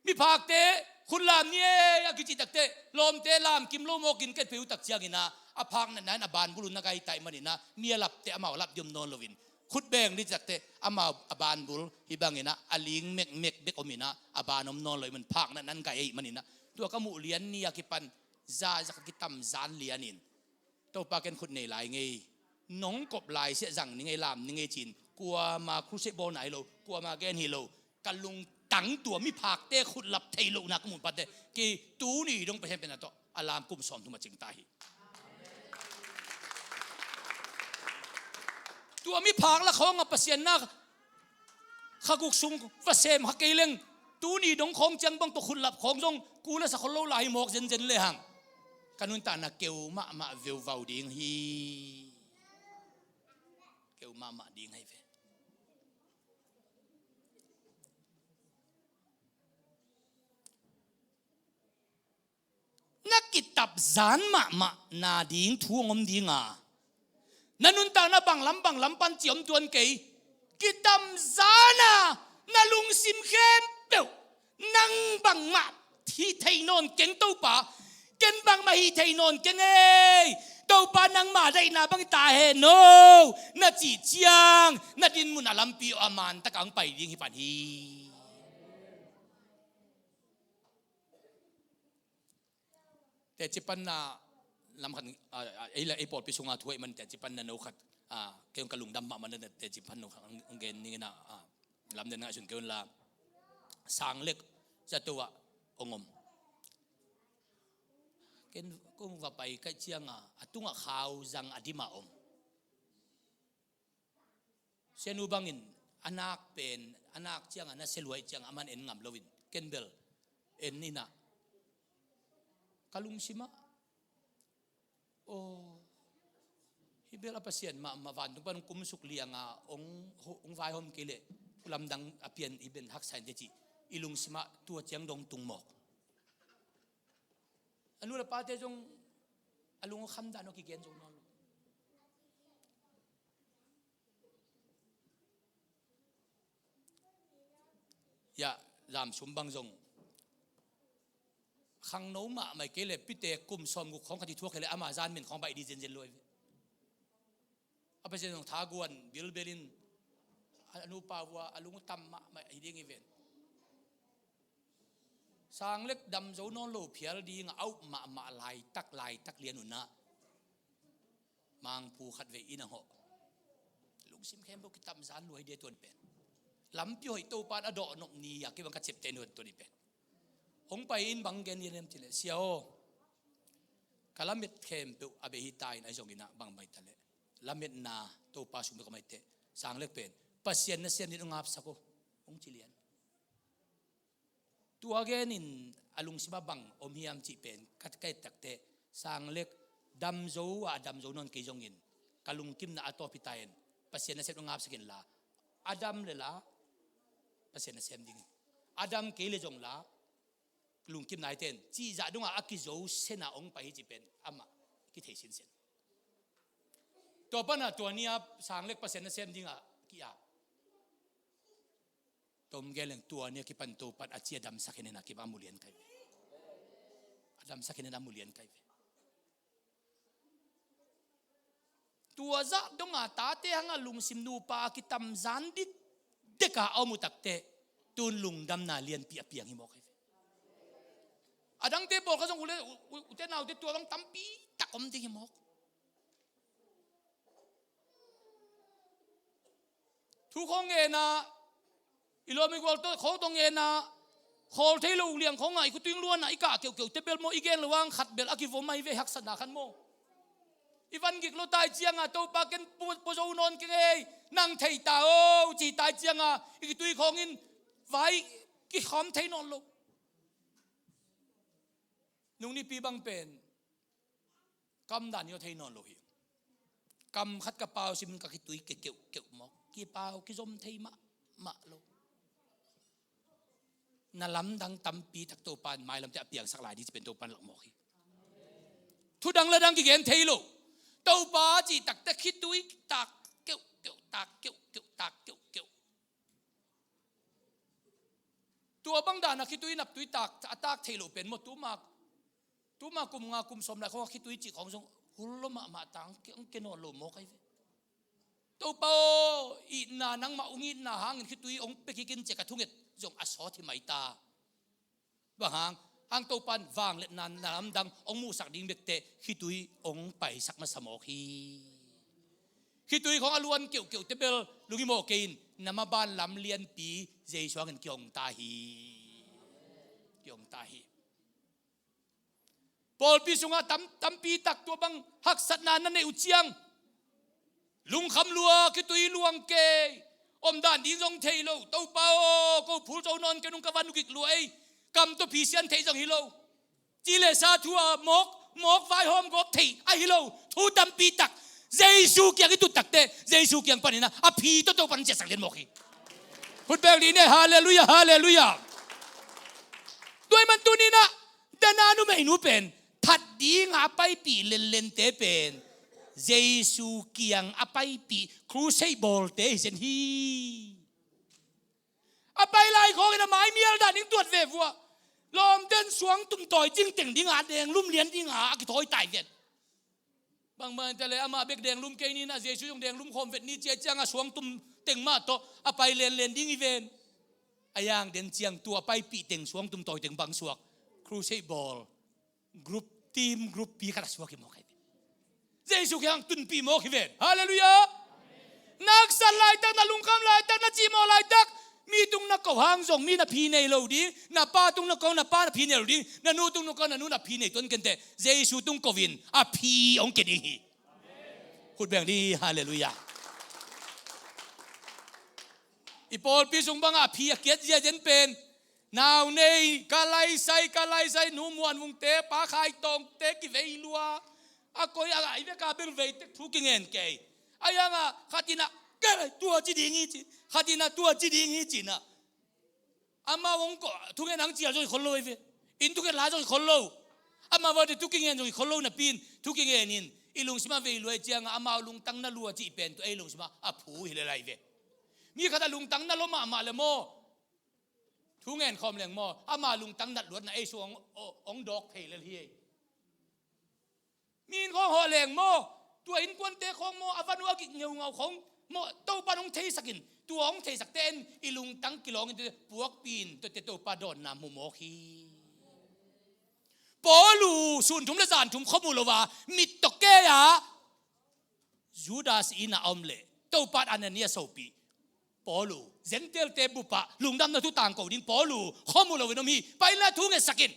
miphakte khunlam ni e a kicih takte lawmte lam kim lo mawkin ket phei uh tak cianginah a phak natna in a banbul uh na gaitaih maninah mi a lapte amau lap diom nawn loin khut beng ni takte amau a banbul hi banginah a ling mekmek bek ominah a ban om nawn lo i man phak natna in gai ei maninah tua ka muh lian ni a kipan za za ka kitam zan lianin Topa ken khut nei lai ngei, nong kop lai siah zang ni ngei, lam ni ngei cin kuama crusade bawl nai lo, kuama gen hi lo. Ka lungtang tua miphakte khut lap thei lohna ka mun pate kei tuni dong Pasian pen a tawh a lam kum sawm thum a cing ta hi. Tua miphak la khawng a Pasian na kha guk sung va sem kha kei leng tuni dong khawng ciang bang tua khut lap khawng zong ku le sa khol lo lai mawk zenzen le hang ka nuntakna keu mahmah veuvau ding hi. Keu mahmah ding hai ve. Na kitap zan mahmah na ding thu hong om dinga, na nuntakna banglam banglam pan ci om tuan kei. Kitam zana na lungsim khempeuh nang bangmah hih thei nawn keng Topa, ken bangmah hih thei nawn keng ei. Topa nangmah daihna bang ta hen o na cih ciang na dinmun a lampi a man taka hong pai ding hi pan hi. Teci panna lam khat, ah, ah, ei la ei pawlpi sunga thu ei man teci panna no khat, ah, kei ka lungdam mahmah na teci pan no khat ang gen ning ina, ah, lam den ngai sun kei un la sang lek zato ah ong om. Ken kong va pai kai cianga a tunga khau zang a dima om. Sianu bangin a nak pen a nak cianga na sia luai cianga a man en ngam loin ken bel en inah ka lungsimah, aw, hi bel a Pasian mah, mah vantung pan kumsuk lianga ong, ong vaihawm kei leh lamdang a pian hi ben haksa in teci i lungsimah tua ciang dong tung mawk. A nu le pate zong a lung a kham dan aw kigen zo nawn lo. Ya, zam sum bang zong khangno mahmah kei le pite kum sawm guk khawng khat i thuak kei le ama zan min khawng baih di zenzen lo i ve. A Pasian zong thaguan bilbelin a nupa vua a lung tam mahmah hi ding i ven. Sang lek dam zo nawn lo phial dinga a up mahmah laitak laitak lian unah mangpu khat vei ina hawh. Lungsim khempeuh kitam zan luai dia tuan pen. Lampi hoih Topa in a dawh nop ni a kibang ka ciapteh nuan tuni pen. Hong pai in bang gen hiam cih leh, "Sia aw, ka lamet khempeuh a bei hi ta in, ahi zongin ah bang mah hi ta leh lametna Topa sung bek om hi teh, Sang Lek pen Pasian nasem dingin hong hapsak aw," hong ci lian. Tua genin a lungsim ah bang om hiam cih pen ka, ka et takteh, Sang Lek dam zo a, a dam zo nawn kei zongin ka lungkimna a tawp hi ta in, Pasian nasem dingin hong hapsak inla, a dam le la Pasian nasem ding, a dam kei le zong la lungkimna hi ta in, cih zah dongah a kizo sena hong pai hi cih pen amah kithei sinsen. Tua pan a tua ni a Sang Lek Pasian nasem dingah ki-ap. Tom gen leng tua ni a kipan Topa in a ci a damsak hi nena kibang a mu lian kai ve. A damsak hi nena mu lian kai ve. Tua zah donga tate hanga lungsim nupa a kitamzan dik deka a om uh takteh, tun lungdamna lianpi a piang hi mawk hi ve. A dangte bawl kha zong u le, u, u, ute naute tua bang tampi tak om ding hi mawk. Thu khong ngen a, i lawm i gual tawh khong tawh ngen a, khawl thei lo uh liang khong a, i khutui luan a, i kah keuhkeuh te bel maw, i gen lo ang khat bel a kivom ahi ve, haksatna khan maw. I van gik lo tai cianga, Topa ken pua, pua zo nawn keng ei, nang thei ta o, ci tai cianga, i khutui khong in vai kikhawm thei nawn lo. Nung nipi bang pen kam dan hi aw thei nawn lo hi. Kam khat ka pau simin ka khitui kekeuh keuh mawk. Kipau kizom thei mahmah lo. Na lamdang tampi tak Topa in mailamte a piangsak lai ding ci pen Topa in lak mawk hi. Thu dang la dang kigen thei lo. Topa cih takte khitui tak keuh keuh, tak keuh keuh, tak keuh keuh. Tua bang dana khitui naptui tak, a tak thei lo pen maw, tuma, tuma kum nga kum sawm lai khong a khitui cih khong zong hul lo mahmah tang, ki-, hong ke nawn lo mawk ahi ve. Topa aw, itna nangmah hong itna hangin khitui hong pia kik in ci a ka thunget zong a sawt hi mai ta. Bang hang, hang Topa in vangliatna na lamdang hong muhsak ding bekte khitui hong paisak masa mawk hi. Khitui khong a luan keuhkeuh te bel lunghimawh kei in, na maban lam lianpi Jesu hangin kihong ta hi. Kihong ta hi. Pawlpi sungah tam, tampi tak tua bang haksatna na neih uh ciang, lungkham lua, khitui luang kei, omdan ding zong thei lo. Topa aw, ko phul zo nawn kei nung, ka van ugik lua ei, kam tawh phisian theih zong hi lo. Ci le sa thu a mawk, mawk vaihawm gawp theih ahi lo. Thu tampi tak Jesu kiang i tut takte, Jesu kiang panin a phi tawh Topa in ciahsak lian mawk hi. Khut beng dih ni, halleluiah, halleluiah. Tua ahih man tuni-in ah, dana numeinu pen that dinga a paipih lenlente pen Jesu kiang a paipih crusade bawlte hi zen hi. A pai lai khawngin a mai mial dan in tuat ve vua. Lawmten suangtum tawi cing teng dinga, denglum lian dinga a kithawi tai ven. Bangmah in ta le amah bek denglum kei ni-in ah, Jesu zong denglum khawm vet ni, ci a cianga suangtum teng mah tawh a pai lenlen ding hi ven. A yang den ciang tua a paipih teng suangtum tawi teng bang suak, crusade bawl group, team group pi khat a suak hi mawk ahi. Jesu kiang tunpih mawk hi ven. Halleluiah. Na haksat laitak, na lungkham laitak, na cimawh laitak, mi tung na ko hang zong mi na phi nei lo ding, na pa tung na ko na pa na phi nei lo ding, na nu tung na ko na nu na phi nei tuan kei inteh, Jesu tung ko in a phi hong kia ding hi. Khut beng dih, halleluiah. I pawlpi sung bangah a phi a kiat ziazia pen, nau nei, ka laisai, ka laisai, Nu Muan Vungte, Pa Khai Tawngte kivei lua. A koi a, a i veka bel vei tek thu kingen kei. A yanga khat in ah, "Ka lai tua ci ding hi," ci. Khat in ah, "Tua ci ding hi," ci-in ah. Amau hong ko, thungen hang cial zong hi khol lo hi ve. Inn thungen lai zong hi khol lo. Amau vate thu kingen zong hi khol lo napi-in, thu kingen in i lungsim a vei lua i cianga amau lungtang na lua cih pen tua ei lungsim a a phu hi le lai ve. Mi khat a lungtang na lua mahmah le maw, thu ngen khawm leng maw, ama lungtang nat luatna ei sung hong, hong dawk thei lel hi ei. Mi inn khawng hawh leng maw, tua innkuante khawng maw, a van uh a gik ngeungau khawng maw, Topa in hong theisak in, tua hong theisakte in i lungtang kilawng in, puakpi in, tuate Topa dawnna mu mawk hi. Paul uh sun thum le zan thum khawm uh lo a, mit tawh kei a Judas inn ah a om leh, Topa in Ananias hopih. Paul uh, Gentile-te bupah lungdamna thu tangko ding Paul uh, khua mu loin om hi, pai inla thu ngetsak in.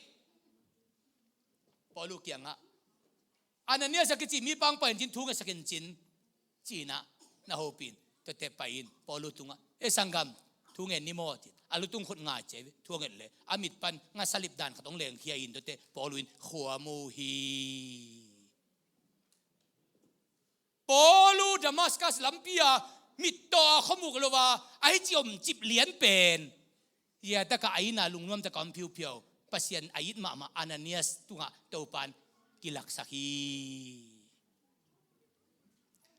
Paul uh kiangah, Ananias a kici mipa hong pai in cin, thu ngetsak in cin, ci-in ah na hopih in. Tuate pai in, Paul uh tungah, "E sanggam, thu ngen ni maw?" ci-in a lutung khut ngai ciai ve, thu a nget leh a mit pan ngasa lipdan khat hong lengkhia in, tuate Paul uh in khua mu hi. Paul uh Damascus lampi-a mittaw a khua muk lo a, a hih ci omcip lian pen, zia takah a inn ah lungnuam takah om phiuphiau, Pasian a it mahmah Ananias tungah Topa in kilaksak hi.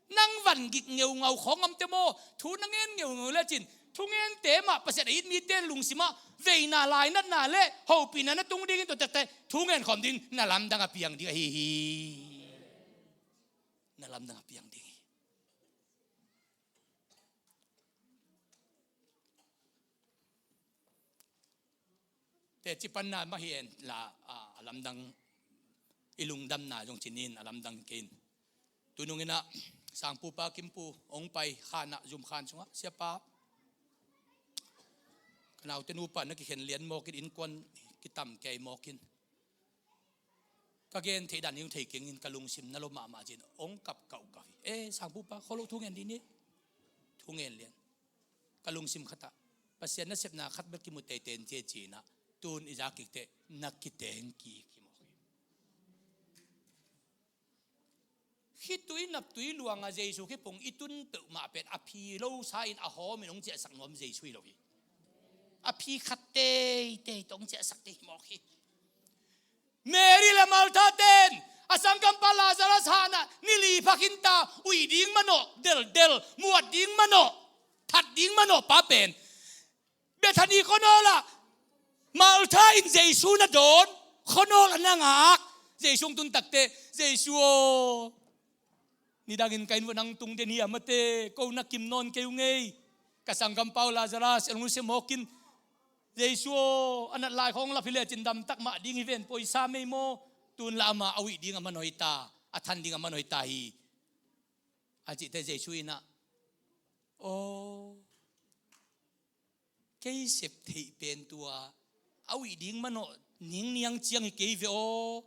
Nang van gik ngeungau khawng om te maw? Thu na ngen ngeungau lecin, thungente mah Pasian a it mite lungsimah veina, lainatna le hopihna na tung dingin, tua takte thu ngen khawm ding, na lamdang a piang ding ahi hi. Na lamdang a piang ding hi. Teci panna mah hi en la, a, a lamdang, i lungdamna zong cinin a lamdang kei in. Tunung inah Sangpu pa Kimpu hong pai khanah, zum khan sungah, "Siapa, ka naute nupa na kikhen lian mawkin, innkuan kitam kei mawkin, ka gen theih dan hing thei keng in, ka lungsim na lo mahmah," ci-in hong kap kauhkauh hi. "E Sangpu pa, kho lo, thu ngen dih ni." Thu ngen lian. Ka lungsim khatah Pasian nasepna khat bek kimu teitei in ci-a, ci-in ah tun i zak kik teh na kiteng kik hi mawk hi. Khitui naptui luanga Jesu kipung i tun peuhmah pen a phi lo sa in a hawmin hong ciahsak nuam Jesu hi lo hi. A phi khat teitei tawh hong ciahsak thei hi mawk hi. Mary le Martha ten a sanggampa Lazarus hahna ni li pha khin ta, uih ding manawh deldel, muat ding manawh, that ding manawh pa pen Bethany khuanawl ah Martha in Jesu na dawn, khuanawl ah na ngak. Jesu hong tun takte, "Jesu aw, nidangin ka inn uah nang tung den hi a, mate, ko na kim nawn kei ung ei. Ka sanggampa uh Lazarus, el ngun se mawkin. Jesu aw, a nat lai khawng lap hi lecin damtak mah ding hi ven, pawi sa mei maw? Tun la amah a uih ding a man hoih ta, a than ding a man hoih ta hi," a cihte Jesu in ah, "Aw, kei sep theih pen tua a uih ding manawh ningniang ciang hi kei ve aw.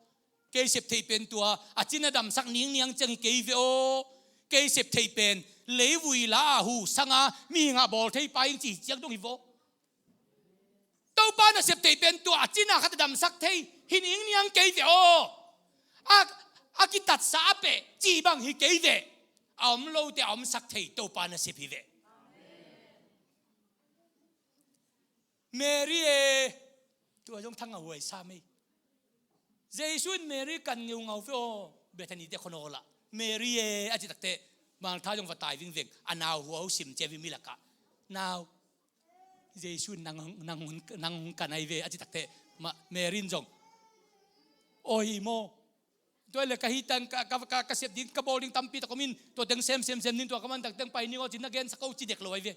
Kei sep theih pen tua a cina damsak ningniang ciang hi kei ve aw. Kei sep theih pen leivui la a hu sanga mihing a bawl thei pa ing ci hi ciang dong hi vaw. Topa nasep theih pen tua a cina khat a damsak thei hi ningniang kei ve aw. A, a kitatsa a peh cih bang hi kei ve. A om lote a omsak thei Topa nasep hi ve." Mary e, tua zong thang a huai sa mei. Jesu in Mary kan ngeungau ve aw, Bethany te khuanawl ah. "Mary e," a cih takte, Martha zong va tai vingveng, a nau hua uh sim ciai ve mi lakah. "Nau, Jesu in nang, nang, nang kan ahi ve," a cih takte, ma-, Mary in zong, "Aw hi maw? Tua le ka hi tang, ka, ka, ka, ka sep ding, ka bawl ding tampi tak om in, tua teng sem, sem, sem ning, tua ka man tak teng pai ning aw," ci-in na gensak uh ci dek lo ahi ve.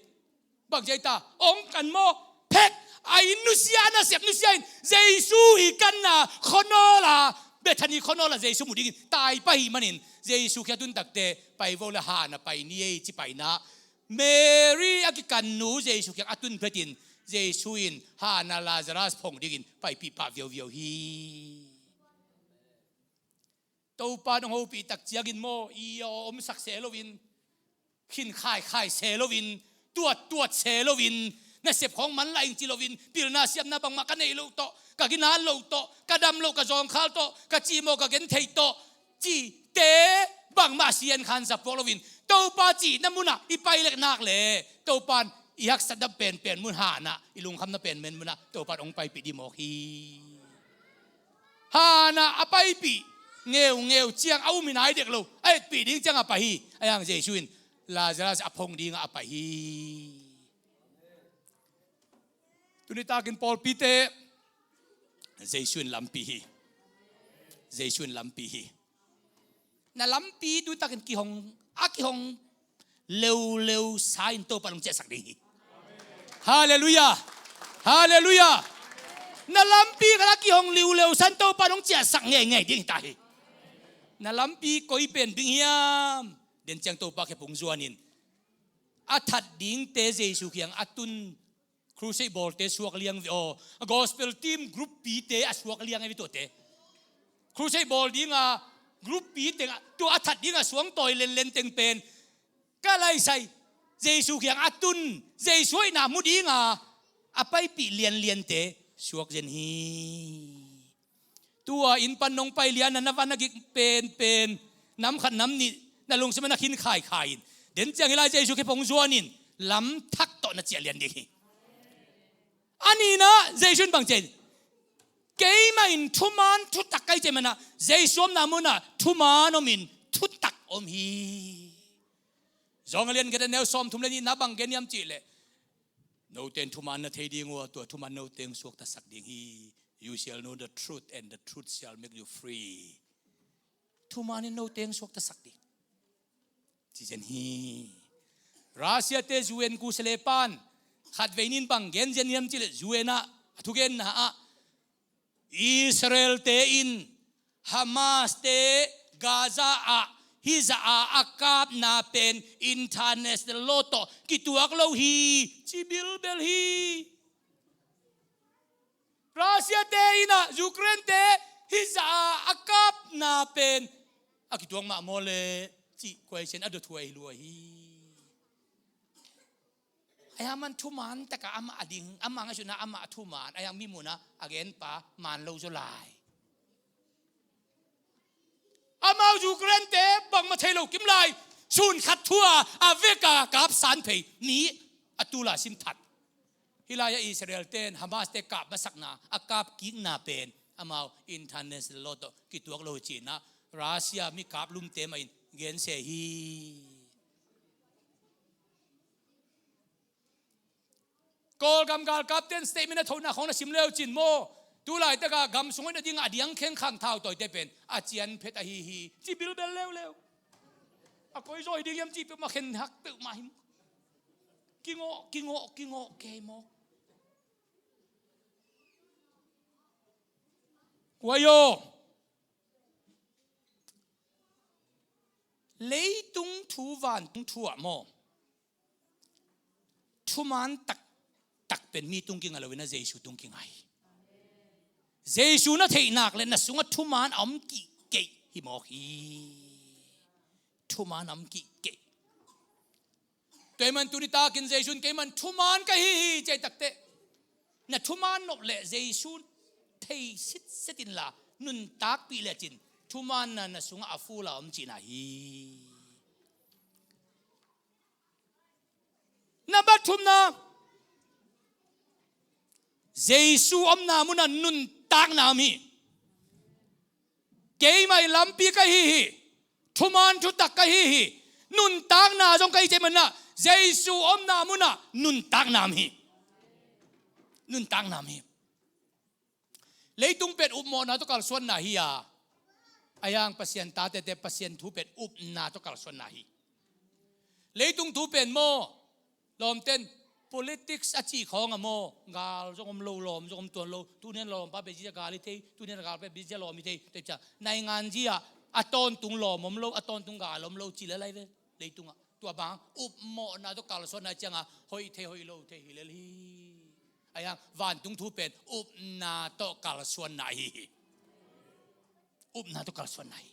Bang ci ahi ta, hong kan maw? Phek, a inn nusia, a nasep nusia in, Jesu hi kanna, khuanawl ah, Bethany khuanawl ah Jesu mu dingin tai pah ahih manin, Jesu kiang a tun takte, "Pai vo le, hahna pai ni ei," ci paina. Mary a kikan nu Jesu kiang a tun phetin, Jesu in hahna Lazarus phong dingin paipih pah viauviau hi. Topa in hong hopih tak ciangin maw, i aw omsak se loin, khin khaikhai se loin, tuattuat se loin, nasep khawng manlah ing ci loin, pilna siamna bangmah ka neih loh tawh, ka ginat loh tawh, ka dam loh, ka zawngkhal tawh, ka cihmawh, ka gentheih tawh, cihte bangmah sian khan zapuak loin, Topa cihna munah i pai lek nak le, Topa in i haksatna penpen mun, hahna, i lungkhamna penpen munah Topa in hong paipih dih mawk hi. Hahna a paipih ngeungeu ciang a um hi nai dek lo, a etpih ding ciang a pai hi. Ahi hang Jesu in Lazarus a phong dingah a pai hi. Tuni takin pawlpite, Jesu in lampi hi. Jesu in lampi hi. Na lampi tuni takin kihong, a kihong leuleu sa in Topa in hong ciahsak ding hi. Halleluiah. Halleluiah. Na lampi khat a kihong leuleu sa in Topa in hong ciahsak ngeingei ding hi ta hi. Na lampi koi pen bing hiam? Den ciang Topa khe pung zuan in. a that dingte Jesu kiang a tun, crusade bawlte suak liang ve aw. A gospel team group pite a suak liang ve tuate. Crusade bawl dinga group pi teng, tua a that dinga suangtawi lenlen teng pen ka laisai, Jesu kiang a tun, Jesu hoihna mu dinga a paipih lianliante suak zen hi. Tua inn pan nong pai liana na van a gik penpen, nam khat nam nih na lungsim a na khin khaikhai in, den ciang hi lai Jesu khe phong zuanin lam thak tawh na ciah lian ding hi. A nihna, Jesu in bang ci hiam? Keimah in thuman thutak ka hih ciang manin Jesu omna munah thuman omin thutak om hi. Johan a lian giat a neu sawmthum le nihna bang gen hiam cih leh, note in thuman na thei ding uh a, tua thuman note in suaktasak ding hi. You shall know the truth and the truth shall make you free. Thuman in note in suaktasak ding, ci zen hi. Russia te U N kusia le pan khatvei nin bang gen zen hiam cih leh U N ah a thugenna ah Israel te in Hamas te Gaza ah hih zah a a kapna pen international law tawh kituak lo hi, ci bilbel hi. Russia te in ah Ukraine te hih zah a a kapna pen a kituak mah maw le cih question a dothuai lua hi. Ahi hang man thuman takah amah a ding, amah ngaihsutna amah thuman, ahi hang mi munah a genpa man lo zaw lai. Amau Ukraine te bangmah thei lo kim lai, sun khat thu-a a veka kapsan phei ni a tula sin that. Hih lai-ah Israel ten Hamas te kap masakna, a kap kikna pen amau international law tawh kituak lo hi ci-in ah Russia mi kap lumte mah in gensia hi. Kawlgam galkapte'n statement a thona khawng na sim leu cin maw? Tulaitakah gam sung hoihna dingah a diang khengkhang thautawite pen a cian phet ahi hi, ci bilbel leuleu. A koi zaw hi ding hiam cih peuhmah khen hak peuhmah hi. Kingawh, kingawh, kingawh kei maw? Kuai aw. Leitung thu vantung thu ah maw? Thuman taktak pen mi tung kinga lo in a Jesu tung kinga hi. Jesu na theih nak le na sungah thuman a om kihkeih hi mawk hi. Thuman a om kihkeih. Tua ahih man tuni takin Jesu in keiman thuman ka hi hi ci-a takte, na thuman nop le Jesu thei sitset inla nuntakpih lecin thumanna na sungah a full a om cihna hi. Number thumna, Jesu omna munah nuntakna om hi. Keimah i lampi ka hi hi. Thuman thutak ka hi hi. Nuntakna zong ka hi cih manah Jesu omna munah nuntakna om hi. Nuntakna om hi. Leitung pen upmawhna tawh kalsuanna hi a, ahi hang Pasian tate te Pasian thu pen upna tawh kalsuanna hi. Leitung thu pen maw, lawmten politics a cih khawng a maw, gal zong om lo, lawm zong om tuan lo. Tunian lawmpa bia zia gal hi thei, tunian galpa bia zia lawm hi thei. Tua ciang naingan zia a tawntung lawm om lo, a tawntung gal om lo ci lel lai ve leitungah. Tua bang upmawhna tawh kalsuanna cianga hoih thei hoih lo thei hi lel hi. Ahi hang vantung thu pen upna tawh kalsuanna ahi hi. Upna tawh kalsuanna hi.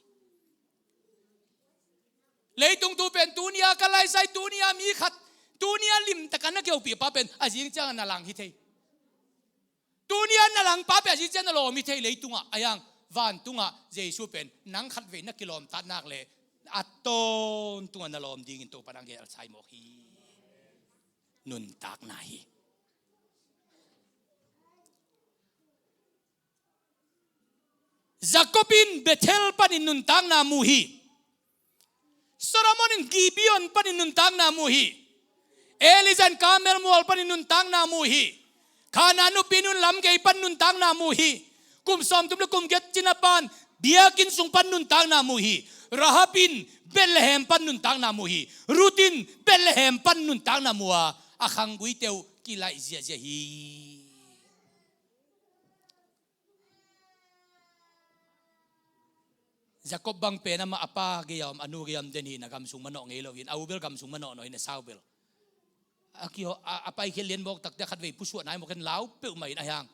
Leitung thu pen tunia ka laisai, tunia mi khat, tunia limtakin na kihoupih pa pen a zing ciangin na lang hi thei. Tunia na langpa pen a zing ciangin na lawm hi thei leitungah. Ahi hang vantungah Jesu pen nang khatvei na kilawmtat nak le a tawntungah na lawm dingin Topa nang gel sai mawk hi. Nuntakna hi. Jacob in Bethel panin nuntakna mu hi. Solomon in Gibeon panin nuntakna mu hi. Elijah in Carmel mual panin nuntakna mu hi. Hannah nupinu in lamgei pan nuntakna mu hi. Kum sawmthum le kum giat cina pan biakinn sung pan nuntakna mu hi. Rahab in Bethlehem pan nuntakna mu hi. Ruth in Bethlehem pan nuntakna mu a, a khangguite uh kilaih ziahziah hi. Jacob bang pen amah a pa gei a om, a nu gei a om den hi, na gam sung manawh ngei lo hi, a u bel gam sung manawh nawn hi, na sau bel. a kiho a, a paikhiat lian mawk takte khatvei pusuah nai mawk in lau peuhmah in a hiang.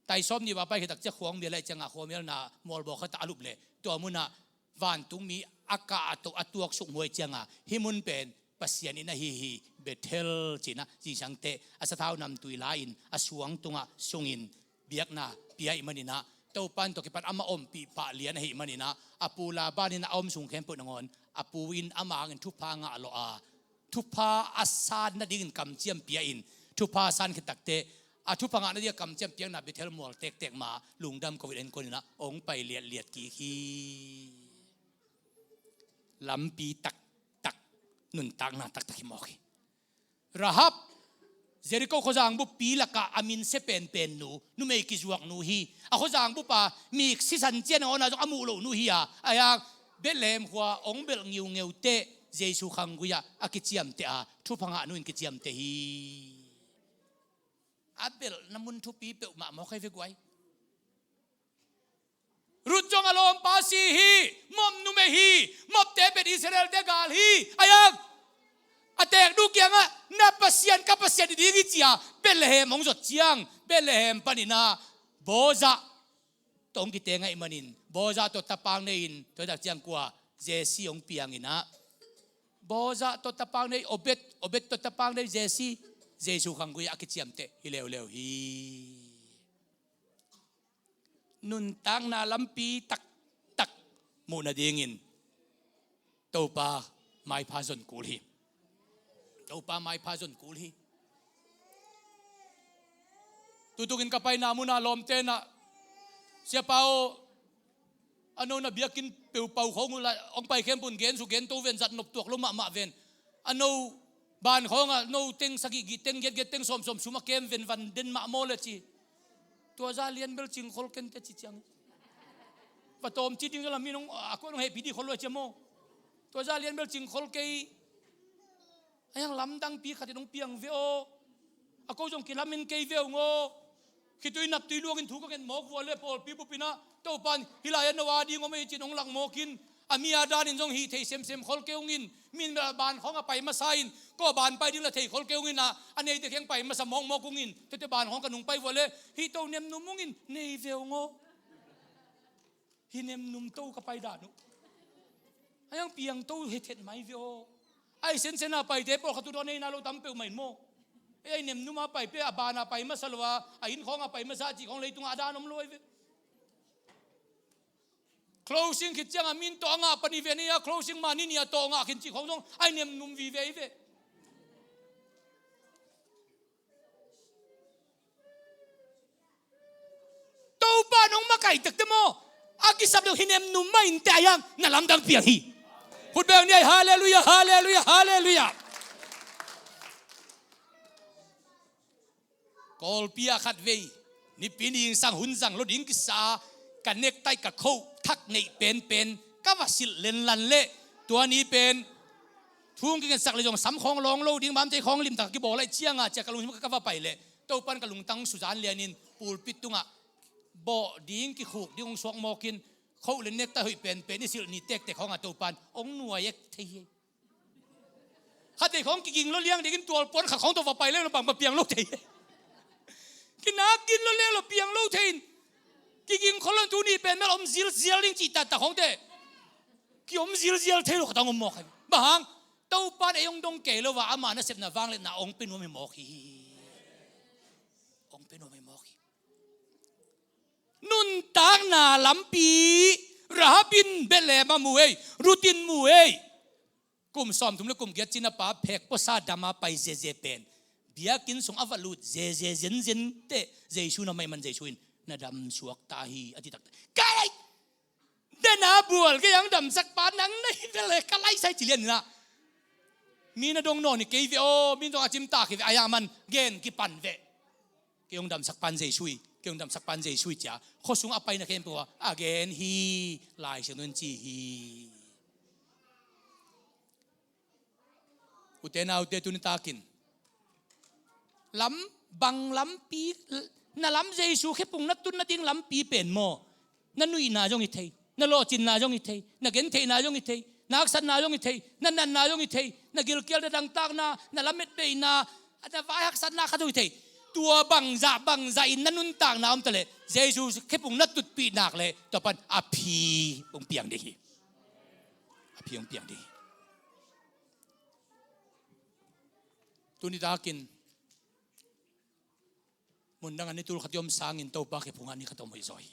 Tai sawm nih va paikhiat takte khuang mial lai cianga khuamialna mawlbawk khat a lup leh tua munah vantungmi a kah a toh a tuak suk muai cianga hih mun pen Pasian in ahi hi, Bethel cinah zingsangte a sathau namtui la-in a suang tungah sungin biakna pia ih maninah Topan tawh kipan amah ompih pah lian ahi maninah a pu Laban in a om sung khempeuh nangawn a pu in amah hangin thupha ngah lawh a thupha a san nadingin kamciam pia in thupha san khit takte a thupha ngah nading a kamciam piakna Bethel mual tektek ma lungdam covid en koninah ong pai liatliat kik hi. Lampi taktak nuntakna taktak hi mawk hi. Rahab, Jericho khuazang buppi lakah a min sia penpen nu, numei kizuak nu hi. A khuazang bupa mik sisan cian a ona zong a muh loh nu hi a, a hiang Bethlehem khua ong belh ngiungeute Jesu khanggui-ah a kiciamteh a thupha ngah nu in kiciamteh hi. A belhna mun thupi peuhmah mawk hi ve guai. Ruth zong a lawmpa si hi, Moab numei hi, Moabte pen Israelte gal hi. A hiang a teeknu kiangah na Pasian ka Pasian i ding hi cia Bethlehem hong zot ciang Bethlehem paninah Boza tawh hong kiteng ahih manin Boza tawh tapang nei-in tua tak ciang kua Jesse hong pianginah Boza tawh tapang nei Obed, Obed tawh tapang nei Jesse, Jesu khanggui-ah a kiciamteh hi leuleu hi. Nuntakna lampi taktak muh nadingin Topa maipha zon kul hi. Topa maipha zon kul hi. Tutukin ka paina munah lawmte nah Siapa aw, a no na biakinn peupau khawng uh la hong pai khempun gen su gen to ven, zat nop tuak lo mahmah ven. A no ban khawng ah no teng sagih gih teng giat giat teng sawm sawm sum a kem ven van den mah maw le ci. Tua za lian bel cing khol ken te ci ciang. Va tawm ci ding la min hong a kuan hong hehpih dih khol lo a cia maw. Tua za lian bel cing khol kei. A hiang lamdangpi khat in hong piang ve aw. A ko zong kilamin kei ve ung aw. Khitui naptui luangin thu ka nget mawk vua le pawlpi bupinah Topan hih lai-ah no a ding om ahi cin hong lak mawkin a mi a danin zong hih thei semsem khol kei ungin min bel a ban khawng a pai masa in ko a ban pai ding la thei khol kei ungin a neite kheng pai masa mawkmawk ungin tete ban khawng ka nung pai vua le hih to nemnum ungin nei ve ung aw. Hi nemnum to ka pai dan uh. A hiang piang to hethet mai ve aw. Ai sensen a paite pawlkhat uh dawn neina lo tam peuhmah in maw. Ei ai nemnum a pai pe a ban a pai masa lo a a inn khawng a pai masa a cih khawng leitungah a dan om lo ai ve. Closing khit ciangah min tawh a ngah pani ve nei a closing mah ni ni a tawh ngah khin cih khawng zong ai nemnum vive ai ve. Topa nong makaih takte maw a kisap deuh hi nemnum mah in te a hiang na lamdang piang hi. Khut beng ni ai. Halleluia, halleluia, halleluia. Kawlpi ah khatvei nipi ni sang hun zang lo ding kisa ka nektai ka khoh thak neih penpen ka va silh lenlan leh tua ni pen thung kingetsak le zong sam khawng lawng lo ding bamtei khawng limtak kibawl aih cianga cia ka lungsim ka va pai leh Topan ka lungtang suzan lianin pulpit tungah bawh ding kikhuk ding hong suak mawkin khoh le nektai hoih penpen i silh ni tektek khawngah Topan hong nuai ek thei hi. Khatvei khawng kiging lo liang dingin tualpuan khat khawng tawh va pai leng lo bang va piang lo thei. Kinak gin lo leng lo piang lo thei in kiging khol lo in tuni pen mel om zilzial ding cih taktak khawngte ki om zilzial thei lo khatang om mawk hai. Bang hang Topan ei hong dong kei lo a ama nasepna vangliatna hong pe nuam hi mawk hi. Hong pe nuam hi mawk hi. Nuntakna lampi Rahab in Bethlehem a mu ei, Ruth in mu ei. Kum sawmthum le kum giat cin a pa phek puasa dam a pai zeze pen biakinn sung a va lut zeze zenzen teh Jesu na mai man Jesu in na dam suak ta hi a ti takte. Kai! Dena bual kei ang damsak pa nang na hi vele ka laisai ci lian na. Mi na dong nawn hi kei ve aw, mi dong a cimtak hi ve a ya man gen kipan ve. Kei hong damsak pan Jesu hi, kei hong damsak pan Jesu hi cia khuasung a paina khempeuh a gen hi. Lai Siangtho in ci hi. Ute naute tuni takin lam bang lampi na lam Jesu khepung na tun nading lampi pen maw? Na nuihna zong hi thei, na lawhcinna zong hi thei, na gentheihna zong hi thei, na haksatna zong hi thei, na natna zong hi thei, na gilkial na dangtakna, na lametbeihna, a na vai haksatna khat uh hi thei. Tua bangzah bangzah in na nuntakna om ta leh Jesu khephung na tutpih nak leh tua pan a phi hong piang ding hi. A phi hong piang ding hi. Tuni takin mun dang a ni tul khat i om sangin Topa khephung a ni khat om hoih zaw hi.